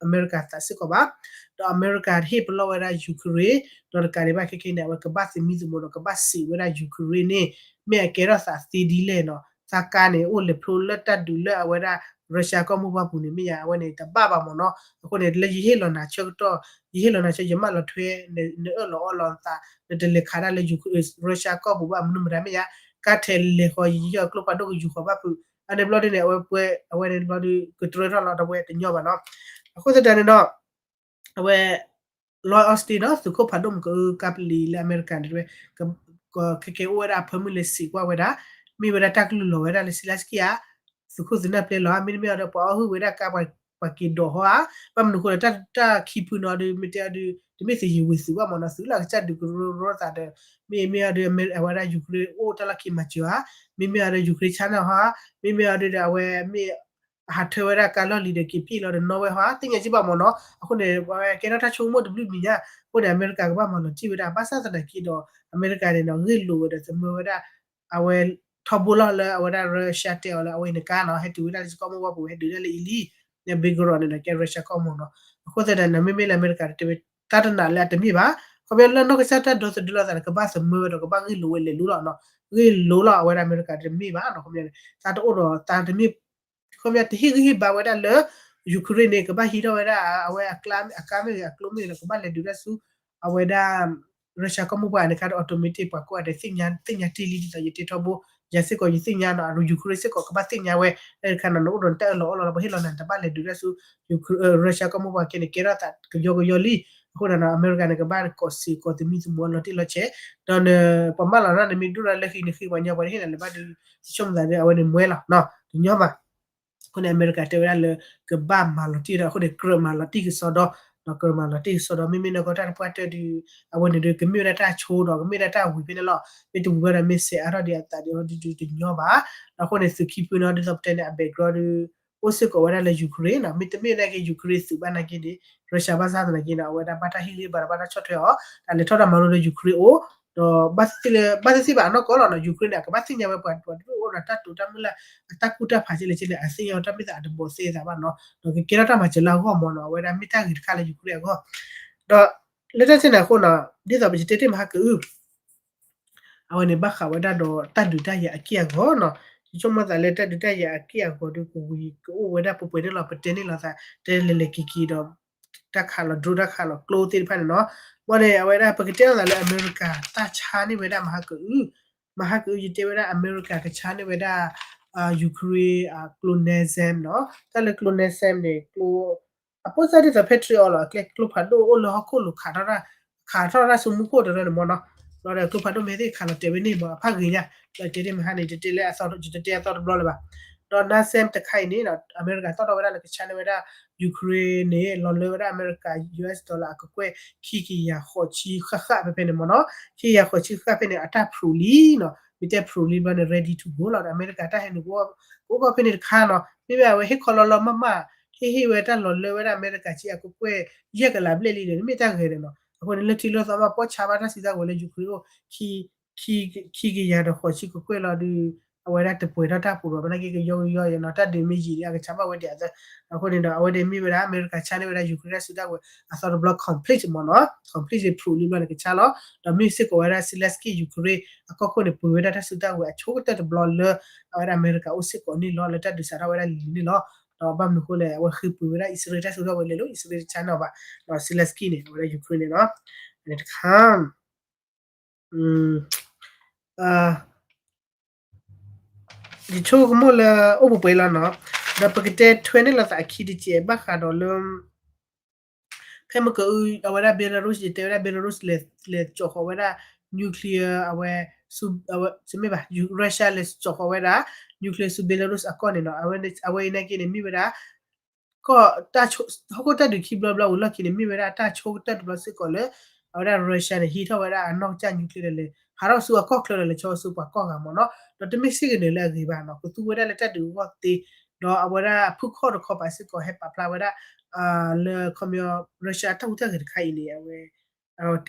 အမဲရကၤသးစ့ၢ်ကီးဘၣ် ဒီးအမဲရကၤတဟ့ၣ်ပလီၢ်ဝဲဒၣ် Ukraine ဒီးတကးဒံးဘၣ်ခဲခဲန့ၣ် အဝဲကဘၣ်သမံသမိးဒီးကဘၣ်စံးဝဲဒၣ် Ukraine န့ၣ် မ့ၢ်အကဲထီၣ်သးသ့ဒ်လဲၣ်နီၤ သးကါန့ၣ် အိၣ်လဲၤဖျိလၢတၢ်ဒုးလၢအဝဲဒၣ် Russia ကီၢ်မိၢ်ပှၢ်ပူၤန့ၣ် မ့ၢ်ယါ အဝဲန့ၣ်တဘၣ်ဘၣ်မ့ၢ်နီၤ အဃိန့ၣ် လၢယဟ့ၣ်လီၤနၤဆၢကတီၢ် ယဟ့ၣ်လီၤနၤဆၢ ယမၢလီၤထွဲ နအၢၣ်လီၤအီလီၤသး နတလဲၤခးဒၣ်လၢ Russia ကီၢ်ပူၤဘၣ် မနုၤမတၤမ့ၢ်ယါ ကါထဲးလဲၤဃီၤယံာ်ယံာ်အကျိဖးဒိၣ်ကယူၤဃီၤဘၣ်ဖုး အန့ၣ်ဘျီဒ်န့ၣ် အဝဲပှဲၤအဝဲန့ၣ်ဘျီဒ်ကတြၢထီၣ်လီၤ ဒီးပှဲၤတညီဘၣ်နီၤ အဃိသတးန့ၣ်ဒီး အဝဲ Lloyd Austin နီၤ သုးခိၣ်ဖးဒိၣ်မုၢ်ကအုကါပလံၤလၢအမဲရကၤန့ၣ် တဲဝဲ ခဲကဲအိၣ်ဝဲဒၣ်အဖၢမုၢ်လၢစံးကွၢ်ဝဲဒၣ် မ့ၢ်ဝဲဒၣ်တၢ်ကလုၢ်လီၤဝဲဒၣ်လၢ Zelenskyy ဧါ သုးခိၣ်သုးနၢ်ပျဲလီၤ မ့တမ့ၢ်အီၤဒီးပှၤအီၣ်ဟုၣ်ဝဲဒၣ်ကါပှၤက့ၤဒိးဟီဧါ ဘၣ်မနုၤအဃိဒီးတၢ်ခံဖုနီၤဒုး မ့ၢ်တဲအီၤဒုး တမ့ၢ်သုးယံၤဝံၤသုးဘၣ်မ့ၢ်နီၤ သုးလၢအကစၢ်ဒုးကရၢကရိသးဒီး မ့မ့ၢ်အီၤဒုး အဝဲဒၣ် Ukraine အိၣ်တၢ်လီၢ်ခံမၤစၢၤဧါ မ့မ့ၢ်အီၤဒုး Ukraine ဆါန့ၢ်ဟီဧါ မ့မ့ၢ်အီၤဒုးဒီးအဝဲမ့ၢ် ဟးထၢဝဲဒၣ်ကါလီၢ်လံၤဒီးက့ၤဖံးလီၤဒီးနီၣ်ဝဲဟီဧါ သ့ၣ်ညါကံဘၣ်မ့ၢ်နီၤ အဃိန့ၣ် အဝဲကဲထီၣ်တၢ်ဆိကမိၣ်တဘျုးမံၤညါ အဃိန့ၣ် အမဲရကၤကဘၣ်မၤလီၤတံၢ်ဝဲဒၣ် ဘၣ်ဆၣ်သနာ်က့ဒီး အမဲရကၤန့ၣ်နီၤ ဂ့ၢ်လိာ်ဝဲဒီးသမၢဝဲဒၣ် အဝဲထီဘိလီၤလၢအဝဲဒၣ် Russia တဲအီၤလၢအဝဲအံၤနကါနီၤ ဟဲတုၤဝဲဒၣ်လၢကီၢ်မိၢ်ပှၢ်ပူၤ ဟဲဒုးဒၣ်လၢအံၤလံ လၢ Belgorod န့ၣ်ဒီးကဲ Russia ကီၢ်မိၢ်နီၤ အဃိသတးန့ၣ် မ့မ့ၢ်လၢအမဲရကၤတဲဝဲ တၢ်တနာ်လၢအတမ့ၢ်ဘၣ် ခီပညီလၢနီၢ်ကစၢ်တၢ်ဒီသဒၢလီၤသးန့ၣ် ကဘၣ်သမၢဝဲဒီးကဘၣ်ဂ့ၢ်လိာ်ဝဲလဲၤလိၤလီၤနီၤ ဂ့ၢ်လိာ်လီၤအဝဲဒၣ်အမဲရကၤတမ့ၢ်ဘၣ်နီၤ ခီပညီန့ၣ် တၢ်တအိၣ်ဒီးတၢ်တမ့ၢ် ခီပညီတဟ့ၣ်ဂံၢ်ဟ့ၣ်ဘါဝဲဒၣ်လၢ Ukraine န့ၣ် ကဘၣ်ဟံးထီၣ်ဝဲဒၣ် အဝဲအကျါ အကါမ့ၢ်ဂ့ၤ အကျိမ့ၢ်ဂ့ၤဒီး ကဘၣ်လဲၤဒုးတၢ်ဆူ အဝဲဒၣ် Russia ကီၢ်မိၢ်ပှၢ်န့ၣ်ခါဒီး automatic ပှၤကိးဂၤဒဲး သ့ၣ်ညါတ့ၢ်လံ ဒ်သိးယတဲထီဘိ ယၤစ့ၢ်ကီးယသ့ၣ်ညါနီၤ အ Ukraine စ့ၢ်ကီးကဘၣ်သ့ၣ်ညါဝဲ တခါနီၤ နအိၣ်ဒီးနတၢ်အၢၣ်လီၤအီလီၤလီၤ ပှၤဟ့ၣ်လီၤနၤ တဘၣ်လဲၤဒုးတၢ်ဆူ Russia ကီၢ်မိၢ်ပှၢ်ခဲန့ၣ် ကဲထီၣ်သးကယီကယီလံ အဃိဒီးနီၤ အမဲရကၤန့ၣ် ကဘၣ်ကိးစ့ၢ်ကီးသမံသမိးလီၤတံၢ်လီၤဆဲး ဒီးန ပှၤမၢလီၤနၤန့ၣ် မ့ၢ်ဒိၣ်ဒၣ်လၢဃံန့ၣ်ဃံ ပှၤညီပှၤတဟ့ၣ်နၤလၢၤဘၣ်ဒီး ယဆိကမိၣ်သးဒီး အဝဲန့ၣ်မွဲလီၤနီၤ တညီဘၣ် အဃိန့ၣ် အမဲရကၤတဲဝဲဒၣ်လၢ ကဘၣ်မၤလီၤတံၢ်ဒီး အဃိန့ၣ် ကြၢးမၤလီၤတံၢ်ကစီဒီ ဒီးကြၢးမၤလီၤတံၢ်ကစီဒီ မ့မ့ၢ်နီၢ်ကီၢ်တၢ်တပှၢ်တၢၢ်ဒီး အဝဲန့ၣ်ဒီး ကမ့ၢ်ဝဲဒၣ်တၢ်ဆိဒီး ကမ့ၢ်ဒၣ်တၢ်ဝံၤဖဲန့ၣ်လီၤ. မ့ၢ်တဝံၤဘၣ်ဒီး မ့ၢ်စဲးအါထီၣ်ဒံးအသးဒီး ဒုးဒုးတညီဘၣ်. ဒီးအဃိန့ၣ် သုးခံဖုန့ၣ် ဒ်သိးပတဲန့ၣ် အ background ဒီး အိၣ်စ့ၢ်ကီးဝဲဒၣ်လၢ Ukraine နီၤ. မ့တမ့ၢ်နာ်က့ Ukraine သုးဘၣ်နာ်က့န့ၣ် Russia ဘၣ်ဆၣ်သနာ်က့န့ၣ် အဝဲဒၣ်ဘၣ်တၢ်ဟ့ၣ်ဂံၢ်ဘါဒီးဘၣ်တၢ်ဆီၣ်ထွဲအီၤ တၢ်လဲၤထီၣ်တၢ်မၤလိလၢ Ukraine အိၣ် ဒီးဘၣ်သ့ၣ်သ့ၣ်ဘၣ်အနီၢ်ကီၢ်လီၤနီၤ. Ukraine န့ၣ် အကဘၣ်သ့ၣ်ညါဝဲပှၤ ပှၤတဒူၣ်အိၣ်ဒီးတၢ်တိာ်တၢ်မုၢ်လၢ် အတၢ်ကူၣ်တၢ်ဖးကဲလဲၣ်ကဲလဲၣ် အသ့ၣ်ညါဝဲတၢ်မ့ၢ်သးအတဘီသဲသးဘၣ်နီၤ. ဒီးကကဲထီၣ်တၢ်မၤစၢၤလၢအဂီၢ်မ့ၢ်နီၤ. အဝဲဒၣ်မ့ၢ်တၢ်ဂ့ၤတခါလၢ Ukraine အဂီၢ် ဒီးလၢတၢ်စဲန့ၣ်အဃိနီၤ ဒ်သိးပယတဲတ့ၢ်မဟါကအု အဝဲန့ၣ်ဘၣ်ဃးဝဲဒၣ်ဒီးတၢ်ဒုးတၢ်ယၤအက့ၢ်အဂီၤနီၤ. ယဆိကမိၣ်သးလၢတၢ်ဒုးတၢ်ယၤအက့ၢ်အဂီၤဒီးကဝံၤကအိၣ်ဝဲဒၣ်ပှဲၤပှဲၤန့ၣ်လီၤ. ပတဲန့ၣ်လီၤသး တဲလဲၤလဲၤက့ၤက့ၤဒီး တၢ်ခးလီၤ drone တၢ်ခးလီၤကျိသ့ၣ်တဖၣ်န့ၣ်နီၤ. ဘၣ်န့ၣ် အဝဲဒၣ်ပကတဲလိာ်သးလၢအမဲရကၤတၢ်ဆါန့ၢ်ဝဲဒၣ်မဟါကအု မဟါကအု ယတဲဝဲဒၣ်အမဲရကၤကဆါန့ၢ်ဝဲဒၣ် Ukraine အ clonal stem နီၤ. တၢ်လၢ clonal stem န့ၣ် ကျိ အပိၢ်စၢ်ဒ်သိး Patriot လီၤ. အကျဲကျိဖးဒိၣ်အိၣ်လၢဟီၣ်ခိၣ်လိၤခးထီၣ်တၢ် ခးထီၣ်တၢ်ဆူမူခိၣ်တရၢန့ၣ်မ့ၢ်နီၤ. ဘျီဒီးကျိဖးဒိၣ်မ့ၢ်သ့ၣ်ခးလီၤတဲာ်ဝဲန့ၣ်မ့ၢ်အဖၣ်ဂ့ၤညါ လၢတဲတ့ၢ်မဟါန့ၣ် တတဲလၢအသီ တတဲအသီတဘျီလၢၤဘၣ်. ဒီး clonal stem တခါအံၤန့ၣ် အမဲရကၤသီၣ်ထီၣ်ဝဲဒၣ်လၢကဆါန့ၢ်ဝဲဒၣ် Ukraine န့ၣ် လီၤလၢဝဲဒၣ်အမဲရကၤ US dollar အကကွဲၢ် ခံကယၤဃိးဆံဃၣ်ဃၣ်ဖဲဖဲန့ၣ်မ့ၢ်နီၤ. ခံကယၤဃိးဆံဃၣ်ဖဲန့ၣ် အတၢ် proof လံနီၤ. မ့ၢ်တဲ proof လံဘျီန့ၣ် ready to go လီၤ. ဒီးအမဲရကၤတၢ်ဟဲနုာ်ကအိၣ်ကီၢ်ဖဲန့ၣ်တခါနီၤ. မ့မ့ၢ်အဝဲဟ့ၣ်ခီလီၤလီၤမးမး ဟ့ၣ်ဟ့ၣ်ဝဲတၢ်လီၤလၢဝဲဒၣ်အမဲရကၤက့အကကွဲၢ် ယဲၢ်ကလးဘျဲၣ်လံဒီး မ့ၢ်တၢ်ဂဲၤဒီးနီၤ. အဃိန့ၣ် လၢထံလၢသီမး ပီၢ်ဆါဘၣ်တၢ်စုတၢ်ဝဲၤလၢ Ukraine အိၣ် ခံကယၤဒီးဃိးဆံကကွဲၢ်လီၤဒီး အဝဲဒၣ်တပှဲၤထီၣ်တၢ်ပူၤဒီး မ့ၢ်နာ်က့ကယီကယီယဲနီၤ. တၢ်ဒုးမ့ၢ်ယံာ်ဒီး အကဆါဘၣ်ဝဲဒံးအသၢ. အဃိန့ၣ်ဒီး အဝဲဒၣ်မ့ၢ်ဝဲဒၣ် အမဲရကၤဆါန့ၢ်ဝဲဒၣ် Ukraine တၢ်စုတၢ်ဝဲၤ အသီတဘျီ complete မ့ၢ်နီၤ. complete proof လံဘျီန့ၣ်ကဆါလီၤ. ဒီးမ့ၢ်စ့ၢ်ကီးဝဲဒၣ် Zelenskyy Ukraine အကီၢ်ခိၣ်န့ၣ် ပှ့ၤဝဲဒၣ်တၢ်စုတၢ်ဝဲၤအဆိကတၢၢ်တဘျီလၢ အဝဲဒၣ်အမဲရကၤအိၣ်စ့ၢ်ကီးန့ၣ်လီၤ. လၢတၢ်ဒုးစးထီၣ်ဝဲဒၣ်လံၤန့ၣ်လီၤ. ဒီးဘၣ်မနုၤအဃိလဲၣ် အဝဲဃ့ပှ့ၤဝဲဒၣ်အံၣ်စရ့လးတၢ်စုတၢ်ဝဲၤလဲၤလိၤ အံၣ်စရ့လးတဆါန့ၢ်အီၤဘၣ်. ဒီး Zelenskyy န့ၣ် အဝဲဒၣ် Ukraine န့ၣ်နီၤ တခါ ယဆိကမိၣ်လၢအိၣ်ပှဲၤပှဲၤလီၤနီၤ. ဒီးပကတဲထွဲန့ၢ်လိာ်သးအခံတစဲး ဘၣ်ဃးဒီးလၢ ဖဲမုၢ်ကအု အဝဲဒၣ် Belarus ယတဲဝဲဒၣ် Belarus လဲၤကၠီၣ်ဃီၤဝဲဒၣ် nuclear အဝဲ မ့ၢ်ဘၣ် Russia လဲၤကၠီၣ်ဃီၤဝဲဒၣ် nuclear ဆူ Belarus အကီၢ်န့ၣ်နီၤ. အဝဲအံၤနာ်က့န့ၣ် မ့ၢ်ဝဲဒၣ် ကီၢ် ဟီၣ်ခိၣ်တၢ်ဒုးခံဘျီဘျီဝံၤလီၢ်ခံန့ၣ် မ့ၢ်ဝဲဒၣ်တၢ်ဆိကတၢၢ်တဘျီစ့ၢ်ကီးလၢ အဝဲဒၣ် Russia န့ၣ် ဟံးထီၣ်ဝဲဒၣ်အနီၢ်ကစၢ် nuclear ဒီးလဲၤ ဟးထီၣ်ဆူအကီၢ်ချၢဒီးလဲၤဆီဆူပှၤကီၢ်ဂၤမ့ၢ်နီၤ, ဒီးတမ့ၢ်စ့ၢ်ကီးန့ၣ်လၢအဂ့ၤဘၣ်နီၤ, ကသူဝဲဒၣ်လၢတၢ်ဒုးအဂီၢ်သ့, ဒီးအဝဲဒၣ်ဖုခီၣ်တခီပၤစ့ၢ်ကီးဟဲပာ်ဖျါဝဲဒၣ် လၢခီပညီ Russia အတၢ်ဟူးတၢ်ဂဲၤတခါအံၤန့ၣ် အဝဲ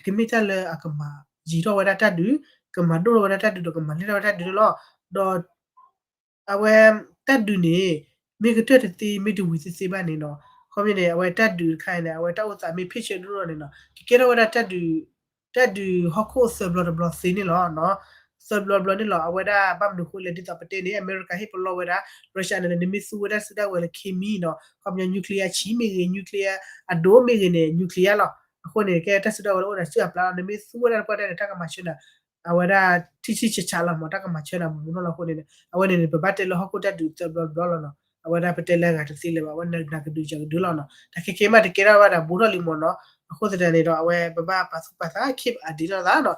ကမ့ၢ်တၢ်လၢအကမၤယံၤထီၣ်ဝဲဒၣ်တၢ်ဒုး, ကမၤဒိၣ်ထီၣ်ဝဲဒၣ်တၢ်ဒုးဒီးကမၤလဲၢ်ထီၣ်ဝဲဒၣ်တၢ်ဒုးန့ၣ်လီၤ. ဒီး အဝဲ တၢ်ဒုးန့ၣ် မ့ၢ်ကတၢၢ်တသ့ မ့ၢ်တဝံၤတသ့ဘၣ်န့ၣ်နီၤ, ခီပညီန့ၣ် အဝဲတၢ်ဒုးတခါအံၤန့ၣ် အဝဲတၢ်အိၣ်သးမ့ၢ်ဖ့ၣ်ဆၢဒိၣ်ထီၣ်န့ၣ်နီၤ ကကဲထီၣ်ဝဲဒၣ် တၢ်ဒုးဟီၣ်ခိၣ်သၢဘျီတဘျီသ့န့ၣ်လီၤ. သၢဘျီတဘျီန့ၣ်လီၤ. အဝဲဒၣ်ဘၣ်မနုၤအဃိလဲၣ် ဒ်သိးပတဲန့ၣ် အမဲရကၤဟ့ၣ်ပလီၢ်ဝဲဒၣ် Russia န့ၣ် နမ့ၢ်သူဝဲဒၣ်စုဒၣ်ဝဲလၢ chemical နီၤ, ခီပညီ nuclear ဆံးမ့ၢ်ဂ့ၤ nuclear အဒိၣ်မ့ၢ်ဂ့ၤန့ၣ် nuclear လီၤ. အဃိန့ၣ် ကဲတၢ်စုဒၣ်ဝဲလၢအိၣ်ဒီးစုအပျါလီၤ, နမ့ၢ်သူဝဲဒၣ်တပှၢ်တၢၢ်န့ၣ် တၢ်ကမၤဆၢနၤ အဝဲဒၣ်ထံဆံဆးဆးလီၤမး, တၢ်ကမၤဆၢနၤဘူးထီၣ်လီၤအဃိန့ၣ် အဝဲန့ၣ်န့ၣ် ပဘၣ်တဲလၢဟီၣ်ခိၣ်တၢ်ဒုးသၢဘျီတဘျီလီၤနီၤ. အဝဲဒၣ်ပတဲလၢအဂၤတသ့လၢၤဘၣ်, အဝဲနကဒုးယကဒုးလီၤနီၤ. တၢ်ခဲကဲမးတကဲထီၣ်ဘၣ်ဒီးဘူးထီၣ်လံမ့ၢ်နီၤ. အဃိသတးန့ၣ်ဒီး အဝဲပဘၣ်ပာ်သူၣ်ပာ်သး keep update လိာ်သးနီၤ.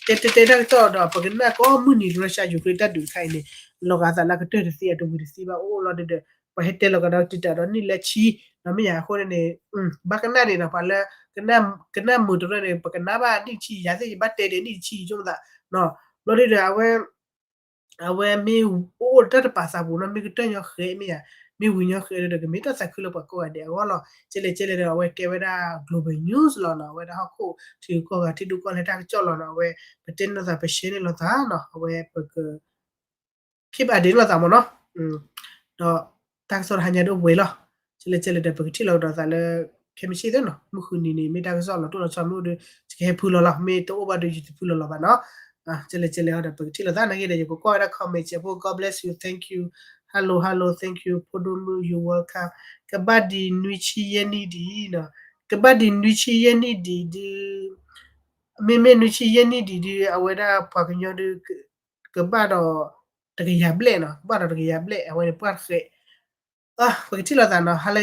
တဲတဲတဲတၢ်ကစီၣ်ဒီး ပကနၣ်ကိးမုၢ်နံၤ Russia Ukraine တၢ်ဒုးတခါအံၤန့ၣ် လီၤဂာ်သးလၢကတၢၢ်တသ့ အတဝံၤတသ့ဘၣ် အိၣ်လီၤဒီး ပှၤဟဲတဲလီၤကဒီးတံာ်တာ်ဒီးနံၣ်လၢဆံ ဒီးမ့ၢ်ယၤအဃိန့ၣ်န့ၣ် ဘၣ်ကနၣ်ဒံးနီၤ ပှၤလၢ ကနၣ်မုာ်တရၢန့ၣ် ပကနၣ်ဘၣ်နံၣ်ဆံ ယၤသ့ၣ်ယဘၣ်တဲဒံးနံၣ်ဆံယိမသးနီၤ. ဘျီဒ်ဒီး အဝဲ အဝဲမ့ၢ်အိၣ်တၢ်တပာ်သးပူၤနီၤ မ့ၢ်ကတၢၢ်ညီဃဲမ့ၢ်ယၤ မ့ၢ်ဝံၤညီဃဲဒီး ကမ့ၢ်တၢ်သးခုလၢပှၤကိးဂၤဒဲးအဂီၢ်လီၤ. ကဲလဲၣ်ကဲလဲၣ်ဒီး အဝဲကဲဝဲဒၣ် global news လီၤနီၤ. အဝဲဒၣ်ဟီၣ်ခိၣ်ထံကီၢ်ဂၤထံဒိၣ်ကီၢ်လဲၢ်တၢ်ကစီၣ်လီၤနီၤ. အဝဲပတဲန့ၢ်လိာ်သး ပshareန့ၢ်လိာ်သးနီၤ. အဝဲပက keep update လိာ်သးမ့ၢ်နီၤ. ဒီးတၢ်ကစီၣ်တဟါညါဒ်ဝဲလီၤ. ကဲလဲၣ်ကဲလဲၣ်ဒီး ပကထံၣ်လိာ်ကဒီးသးလၢ ခဲမုၢ်ဆ့ၣ်သ့နီၤ မုၢ်ဃုနံၤန့ၣ် မ့ၢ်တၢ်ကစီၣ်လီၤတိၢ်လီၤဆီမ့ၢ်အိၣ်ဒီး ယကဟဲဖုလီၤလီၤ. မ့ၢ်တအိၣ်ဘၣ်ဒီး ယတဖုလီၤလီၤဘၣ်နီၤ. ကဲလဲၣ်ကဲလဲၣ်ဒီး ပကထံၣ်လိာ်သးနာ်က့ဒီး ယကကွၢ်ဝဲဒၣ် comment စဲးဖိ God bless you, thank you, hello hello, thank you ဖိဒိၣ်မုၣ် you welcome. ကဘၣ်ဒံးနွံဆံယဲၢ်နံၣ်ဒံးနီၤ. ကဘၣ်ဒံးနွံဆံယဲၢ်နံၣ်ဒံးဒုး မ့မ့ၢ်နွံဆံယဲၢ်နံၣ်ဒံးဒုး အဝဲဒၣ်ပှၤကညီဒုး ကဘၣ်ဒီးတကယၤဘျဲၣ်နီၤ, ကဘၣ်ဒီးတကယၤဘျဲၣ် အဝဲန့ၣ်ပှၢ်တဃဲး. ပကထံၣ်လိာ်သးနီၤ.